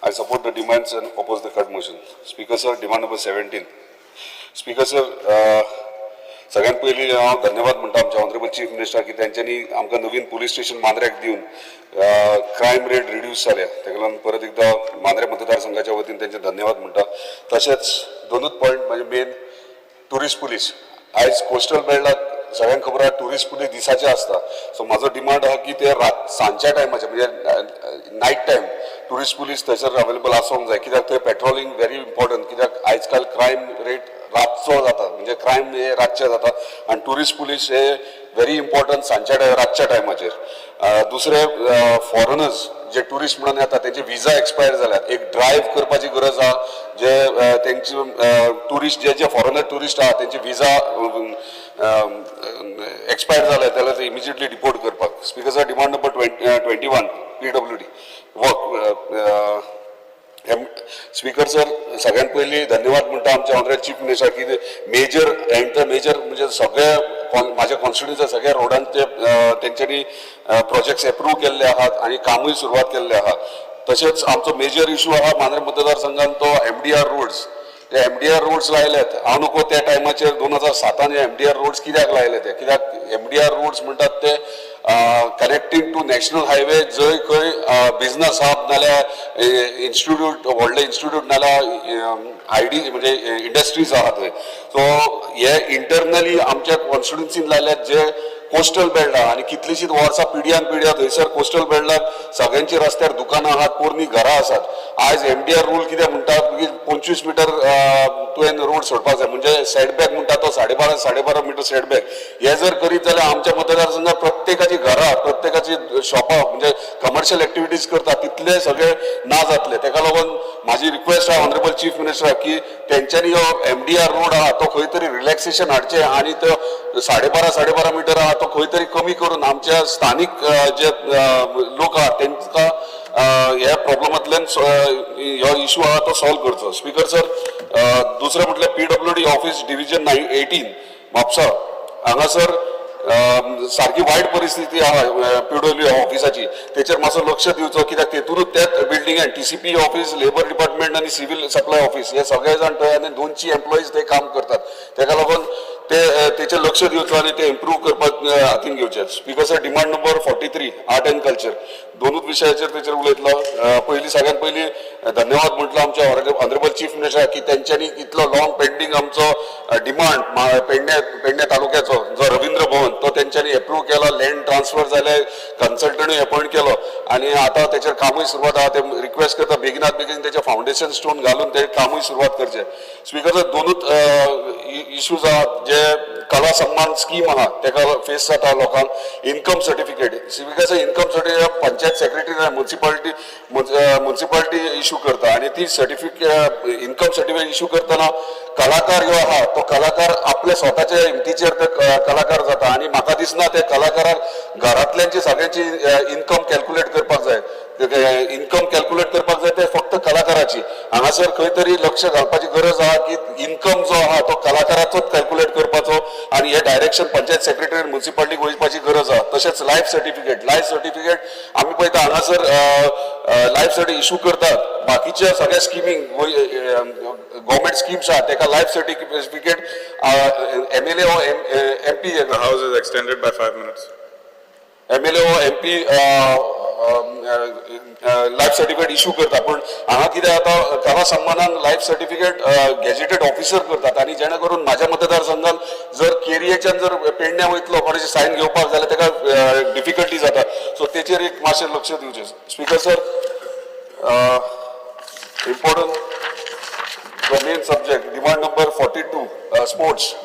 Speaker 13: I support the demands and oppose the cut motion. Speaker sir, demand number 17. Speaker sir, सगळ्यात पयलीं हांव धन्यवाद म्हणटा आमच्या honourable chief minister की तेंच्यांनी आमकां नवीन पुलीस स्टेशन मांद्र्याक दिवन क्रायम रेट रिड्यूस जाल्या. तेका लागून परत एकदां मांद्रे मतदारसंघाच्या वतीन तेंचे धन्यवाद म्हणटा. तशेंच दोनूच पॉयंट म्हणजे मेन ट्युरिस्ट पुलीस. आयज कोस्टल बेल्टाक सगळ्यांक खबर आहा ट्युरिस्ट पुलीस दिसाचे आसता. सो म्हाजो डिमांड आहा की ते रात सांजच्या टायमाचे म्हणजे नायट टायम ट्युरिस्ट पुलीस थंयसर अवेलेबल आसूंक जाय, कित्याक थंय पेट्रोलिंग व्हेरी इम्पॉर्टंट, कित्याक आयज काल क्रायम रेट रातचो जाता, म्हणजे क्रायम हे रातचे जाता आनी ट्युरिस्ट पुलीस हे व्हेरी इम्पॉर्टंट सांजच्या टायम रातच्या टायमाचेर. दुसरे फॉरेनर्स जे ट्युरिस्ट म्हणून येता तेंचे विजा एक्सपायर जाल्यात, एक ड्रायव्ह करपाची गरज आहा, जे तेंचे ट्युरिस्ट जे जे फॉरेनर ट्युरिस्ट आहा तेंचे विजा एक्सपायर जाले जाल्यार ते इमिजिएटली डिपोर्ट करपाक. Speaker sir, demand number 21 PWD work. Speaker sir, सगळ्यात पयलीं धन्यवाद म्हणटा आमच्या ऑनरेबल चीफ मिनिस्टर की मेजर एंड मेजर म्हणजे सगळे म्हाज्या कॉन्स्टिट्युन्सी सगळ्या रोडांचे तेंच्यांनी प्रोजेक्ट्स एप्रूव केल्ले आहात आनी कामूय सुरवात केल्ले आहा. तशेंच आमचो मेजर इशू आहा मांद्रे मतदारसंघान तो एमडीआर रोड्स. हे एमडीआर रोड्स लायल्यात, हांव नको त्या टायमाचेर 2007 हे एमडीआर रोड्स कित्याक लायले ते, कित्याक एमडीआर रोड्स म्हणटात ते कनेक्टींग टू नॅशनल हायवे, जंय खंय बिजनस हब नाल्यार इन्स्टिट्यूट, व्हडले इन्स्टिट्यूट नाल्यार आयडी म्हणजे इंडस्ट्रीज आहा थंय. सो हे इंटरनली आमच्या कॉन्स्टिट्युन्सीन लायल्यात जे कोस्टल बेल्ट आहा आनी कितलींशींच वर्सां पिढ्यान पिढ्या थंयसर कोस्टल बेल्टाक सगळ्यांची रस्त्यार दुकानां आहात, पोरणी घरां आसात. आयज एमडीआर रूल कितें म्हणटा की 25 मिटर तुवें रोड सोडपाक जाय, म्हणजे सेटबॅक म्हणटा तो 12.5 12.5 मिटर सेटबॅक. हे जर करीत जाल्यार आमच्या मतदारसंघात प्रत्येकाची घरां, प्रत्येकाची शॉपां म्हणजे कमर्शियल एक्टिविटीज करता तितले सगळे ना जातले. तेका लागून म्हाजी रिक्वेस्ट आहा ऑनरेबल चीफ मिनिस्टर की तेंच्यांनी हो एमडीआर रोड आहा तो खंय तरी रिलॅक्सेशन हाडचें आनी तो 12.5 12.5 मिटर आहा तो खंय तरी कमी करून आमच्या स्थानीक जे लोक आहा तेंकां ह्या प्रॉब्लमांतल्यान हो इशू आहा तो सॉल्व करचो. स्पीकर सर, दुसरें म्हटल्यार PWD office division 18 Mapusa हांगासर सारकी वायट परिस्थिती आहा पीडब्ल्यू ऑफिसाची, तेचेर मातसो लक्ष दिवचो, कित्याक तेतूनच त्याच बिल्डिंगेन TCP office, labour department आनी सिव्हील सप्लाय ऑफिस हे सगळे जाण थंय आनी 200 एम्प्लॉईज थंय काम करतात. तेका लागून ते तेचेर लक्ष दिवचो आनी ते इम्प्रूव करपाक हातीन घेवचें. Speaker sir, demand number 43 art and culture. दोनूच विशयाचेर तेचेर उलयतलो. पयलीं सगळ्यात पयलीं धन्यवाद म्हटलो आमच्या ऑनरेबल चीफ मिनिस्टर की तेंच्यांनी इतलो लॉंग पेंडींग आमचो डिमांड पेडणे पेडणे तालुक्याचो जो रवींद्र भवन तो तेंच्यांनी एप्रूव केलो, लँड ट्रान्सफर जाले, कन्सल्टंटूय अपॉयंट केलो आनी आतां तेचेर कामूय सुरवात आहा. ते रिक्वेस्ट करता बेगिनात बेगीन तेचे फावंडेशन स्टोन घालून ते कामूय सुरवात करचें. स्पीकर सर, दोनूच इश्यूज आहात जे कला सन्मान स्कीम आहा तेका फेस जाता लोकांक. Income certificate, speaker sir, income certificate panchayat secretary municipality municipality issue करता आनी ती सर्टिफिकेट इन्कम सर्टिफिकेट इशू करतना कलाकार जो आहा तो कलाकार आपल्या स्वताच्या हिमतीचेर ते कलाकार जाता आनी म्हाका दिसना ते कलाकाराक घरांतल्यांची सगळ्यांची इन्कम कॅल्क्युलेट करपाक जाय, इन्कम कॅल्क्युलेट करपाक जाय ते फक्त कलाकाराची. हांगासर खंय तरी लक्ष घालपाची गरज आहा की इन्कम जो आहा तो कलाकाराचोच कॅल्क्युलेट करपाचो आनी हे डायरेक्शन पंचायत सेक्रेटरी म्युनिसिपालिटीक वचपाची गरज आहा. तशेंच लायफ सर्टिफिकेट, लायफ सर्टिफिकेट आमी पळयता हांगासर लायफ सर्टिफिकेट इशू करतात, बाकीच्या सगळ्या स्किमींक गव्हर्मेंट स्किम्स आहा तेका life certificate MLA or MP The House is extended by 5 minutes.
Speaker 1: MLA or MP life certificate issue करता, पण हांगा कितें जाता कला सन्मानान लायफ सर्टिफिकेट गॅजेटेड ऑफिसर करतात आनी जेणे करून म्हाज्या मतदारसंघान जर केरयेच्यान जर पेडण्या वयतलो कोणाची सायन घेवपाक जाल्यार तेका डिफिकल्टी जाता. सो तेचेर एक मातशें लक्ष दिवचें. Speaker sir,
Speaker 13: Important, the main subject, demand number 42, sports.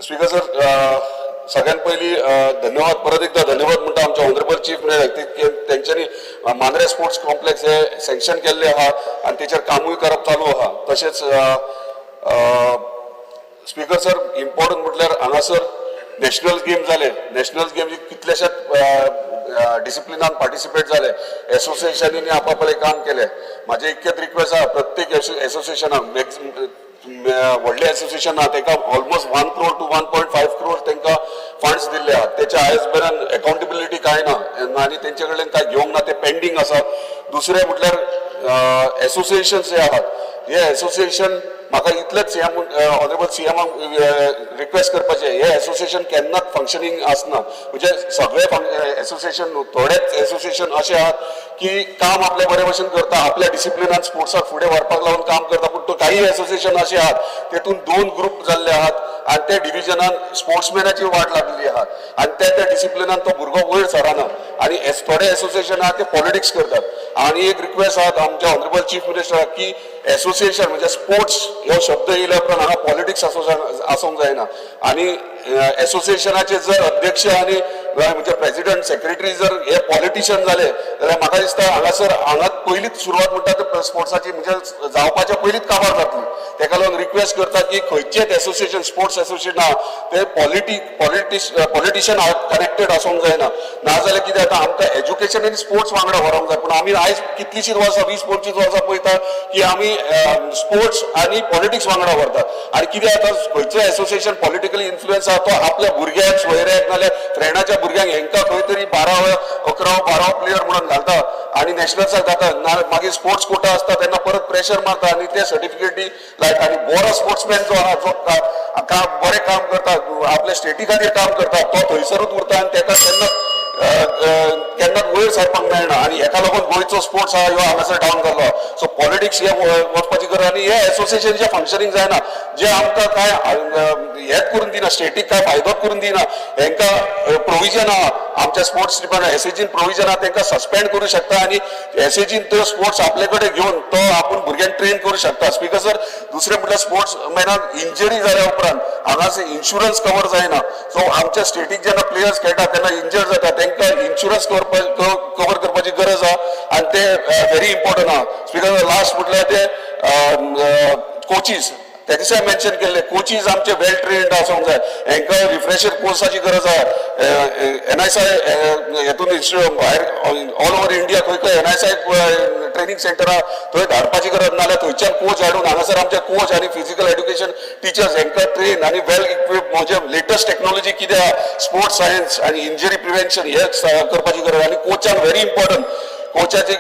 Speaker 13: Speaker sir, सगळ्यात पयलीं धन्यवाद, परत एकदा धन्यवाद म्हणटा आमच्या ऑनरेबल चीफ मिनिस्टर, तेंच्यांनी मांद्रे स्पोर्ट्स कॉम्प्लेक्स हे सँक्शन केल्ले आहा आनी तेचेर कामूय करप चालू आहा. तशेंच स्पीकर सर, इम्पॉर्टंट म्हटल्यार हांगासर नॅशनल गेम जाले. नॅशनल गेम कितलेशेच डिसिप्लिनान पार्टिसिपेट जाले. एसोसिएशनांनी आपापलें काम केलें. म्हाजें इतकेंच रिक्वेस्ट आहा, प्रत्येक एसोसिएशनाक, व्हडलें एसोसिएशन आहा ताका almost 1 crore to 1.5 crore तांकां फंड्स दिल्ले आहा. तेच्या आयज मेरेन अकाउंटेबिलिटी कांय ना आनी तेंचे कडल्यान कांय घेवंक ना, ते पेंडींग आसा. दुसरें म्हटल्यार एसोसिएशन जे आहात, हे एसोसिएशन म्हाका इतलेंच सीएम, ऑनरेबल सीएमाक रिक्वेस्ट करपाचें, हे एसोसिएशन केन्नाच फंक्शनींग आसना. म्हणजे सगळे एसोसिएशन न्हू, थोडेच एसोसिएशन अशे आहात की काम आपल्या बरे भशेन करता, आपल्या डिसिप्लिनान स्पोर्ट्साक फुडें व्हरपाक लागून काम करता. पूण तो काही एसोसिएशन अशे आहात, तेतून दोन ग्रुप जाल्ले आहात आनी त्या डिविजनान स्पोर्ट्समॅनाची वाट लागलेली आहा आनी त्या त्या डिसिप्लिनान तो भुरगो वयर सरना आनी थोडे एसोसिएशन आहा ते पॉलिटिक्स करतात. आनी एक रिक्वेस्ट आहा आमच्या ऑनरेबल चीफ मिनिस्टराक की एसोसिएशन म्हणजे स्पोर्ट्स हो शब्द येयल्या उपरांत हांगा पॉलिटिक्स आसूंक जायना. आनी एसोसिएशनाचे जर अध्यक्ष आनी म्हणजे प्रेसिडेंट, सेक्रेटरी जर हे पॉलिटिशियन जाले जाल्यार म्हाका दिसता हांगासर हांगा पयलींच सुरवात म्हणटा ते स्पोर्ट्साची म्हणजे जावपाच्या पयलींच काबार जातली. तेका लागून रिक्वेस्ट करता की खंयचेच एसोसिएशन, स्पोर्ट्स एसोसिएशन आहा ते पॉलिटिशियन कनेक्टेड आसूंक जायना. नाजाल्यार कितें जाता, आमकां एज्युकेशन आनी स्पोर्ट्स वांगडा व्हरोंक जाय. पूण आमी आयज कितलींशींच वर्सां, 20-25 वर्सां पळयता की आमी स्पोर्ट्स आनी पॉलिटिक्स वांगडा व्हरतात. आनी कितें जाता, खंयचो एसोसिएशन पॉलिटिकली इन्फ्लुएन्स आहा तो आपल्या भुरग्याक, सोयऱ्याक नाल्यार फ्रेंडाच्या भुरग्यांक हेंकां खंय तरी 12व, 11व, 12व प्लेयर म्हणून घालता आनी नॅशनल्साक जाता. ना मागीर स्पोर्ट्स कोटा आसता तेन्ना परत प्रेशर मारता आनी ते सर्टिफिकेटी लायता. आनी बरो स्पोर्ट्समॅन जो आहा, जो बरें काम करता, आपल्या स्टेटी खातीर काम करता, तो थंयसरूच उरता आनी तेका केन्ना केन्नाच वयर सरपाक मेळना. आनी हेका लागून गोंयचो स्पोर्ट्स आहा ह्यो हांगासर डावन जाल्लो. सो पॉलिटिक्स हे वचपाची गरज आनी हे एसोसिएशनचें फंक्शनींग जायना, जे आमकां कांय हेच करून दिना, स्टेटीक कांय फायदोच करून दिना. हेंकां प्रोविजन आहा आमच्या स्पोर्ट्स डिपार्टमेंट एसएजीन प्रोविजन आहा, तांकां सस्पेंड करूं शकता आनी एसएजीन त्यो स्पोर्ट्स आपले कडेन घेवन तो आपूण भुरग्यांक ट्रेन करूं शकता. स्पीकर सर, दुसरें म्हटल्यार स्पोर्ट्स मॅनाक इंजरी जाल्या उपरांत हांगासर इन्शुरन्स कवर जायना. सो आमच्या स्टेटीक जेन्ना प्लेयर्स खेळटा तेन्ना इंजर्ड जाता, तांकां इन्शुरन्स कवर करपाची गरज आहा आनी ते व्हेरी इम्पॉर्टंट आहा. स्पीकर, लास्ट म्हटल्यार ते कोचीस, त्या दिसा मेन्शन केल्ले कोचीस आमचे वेल ट्रेन्ड आसूंक जाय. हेंकां रिफ्रेशर कोर्साची गरज आहा. एनआयएसआय हेतून भायर ऑल ओवर इंडिया खंय खंय एनआयएसआय ट्रेनिंग सेंटर आहा थंय धाडपाची गरज, नाल्यार थंयच्यान कोच हाडून हांगासर आमचे कोच आनी फिजिकल एड्युकेशन टिचर्स हेंकां ट्रेन आनी वेल इक्विप, म्हणजे लेटस्ट टेक्नॉलॉजी कितें आहा, स्पोर्ट्स सायन्स आनी इंजरी प्रिव्हेन्शन हे करपाची गरज. आनी कोचान व्हेरी इम्पॉर्टंट, कोचाचे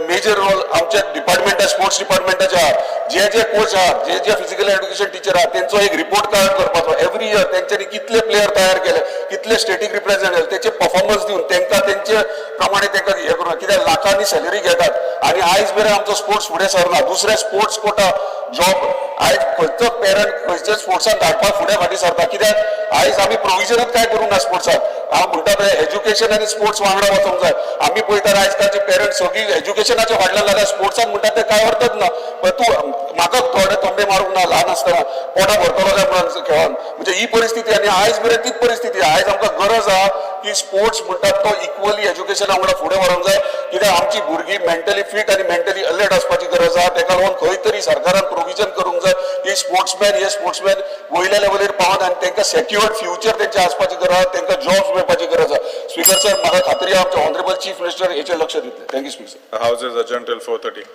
Speaker 13: मेजर रोल आमच्या डिपार्टमेंटा, स्पोर्ट्स डिपार्टमेंटाचे आहा. जे जे कोच आहात, जे जे फिजिकल एड्युकेशन टिचर आहात, तेंचो एक रिपोर्ट कार्ड करपाचो एवरी इयर. तेंच्यांनी कितले प्लेयर तयार केले, कितले स्टेटीक रिप्रेझेंट केले, तेचे परफॉर्मन्स दिवन तेंकां तेंचे प्रमाणे तेंकां हे करून, कित्याक लाखांनी सॅलरी घेतात आनी आयज मेरेन आमचो स्पोर्ट्स फुडें सरना. दुसरे स्पोर्ट्स कोटा जॉब, आयज खंयचो पेरंट खंयच्या स्पोर्ट्सान धाडपाक फुडें फाटीं सरता, कित्याक आयज आमी प्रोविजनूच काय करूंक ना स्पोर्ट्साक. हांव म्हणटा तें एज्युकेशन आनी स्पोर्ट्स वांगडा वचोंक जाय. आमी पळयतात आयज कालचे पेरंट्स सगळीं एज्युकेशनाच्या फाटल्यान लागल्या, स्पोर्ट्सान म्हणटा ते कांय अर्थच ना. पण तूं म्हाका थोडे थोमणे मारूंक ना ल्हान आसतना, पोटा भरतलो काय म्हणून खेळोन. म्हणजे ही परिस्थिती आनी आयज मेरेन तीच परिस्थिती. आयज आमकां गरज आहा की स्पोर्ट्स म्हणटात तो इक्वली एज्युकेशना वांगडा फुडें व्हरूंक जाय, कित्याक आमची भुरगीं मेंटली फिट आनी मेंटली अलर्ट आसपाची गरज आहा. तेका लागून खंय तरी सरकारान प्रोविजन करूंक जाय की स्पोर्ट्समॅन हे स्पोर्ट्समॅन वयल्या लेवलीर पावन आनी तांकां सेक्युअर्ड फ्युचर तेंचें आसपाची गरज आहा, तांकां जॉब्स मेळपाची गरज आहा. स्पीकर सर, म्हाका खात्री आहा आमचे ऑनरेबल चीफ मिनिस्टर हेचेर लक्ष दितले. Thank you, Speaker sir.
Speaker 14: The House is adjourned till 4:30.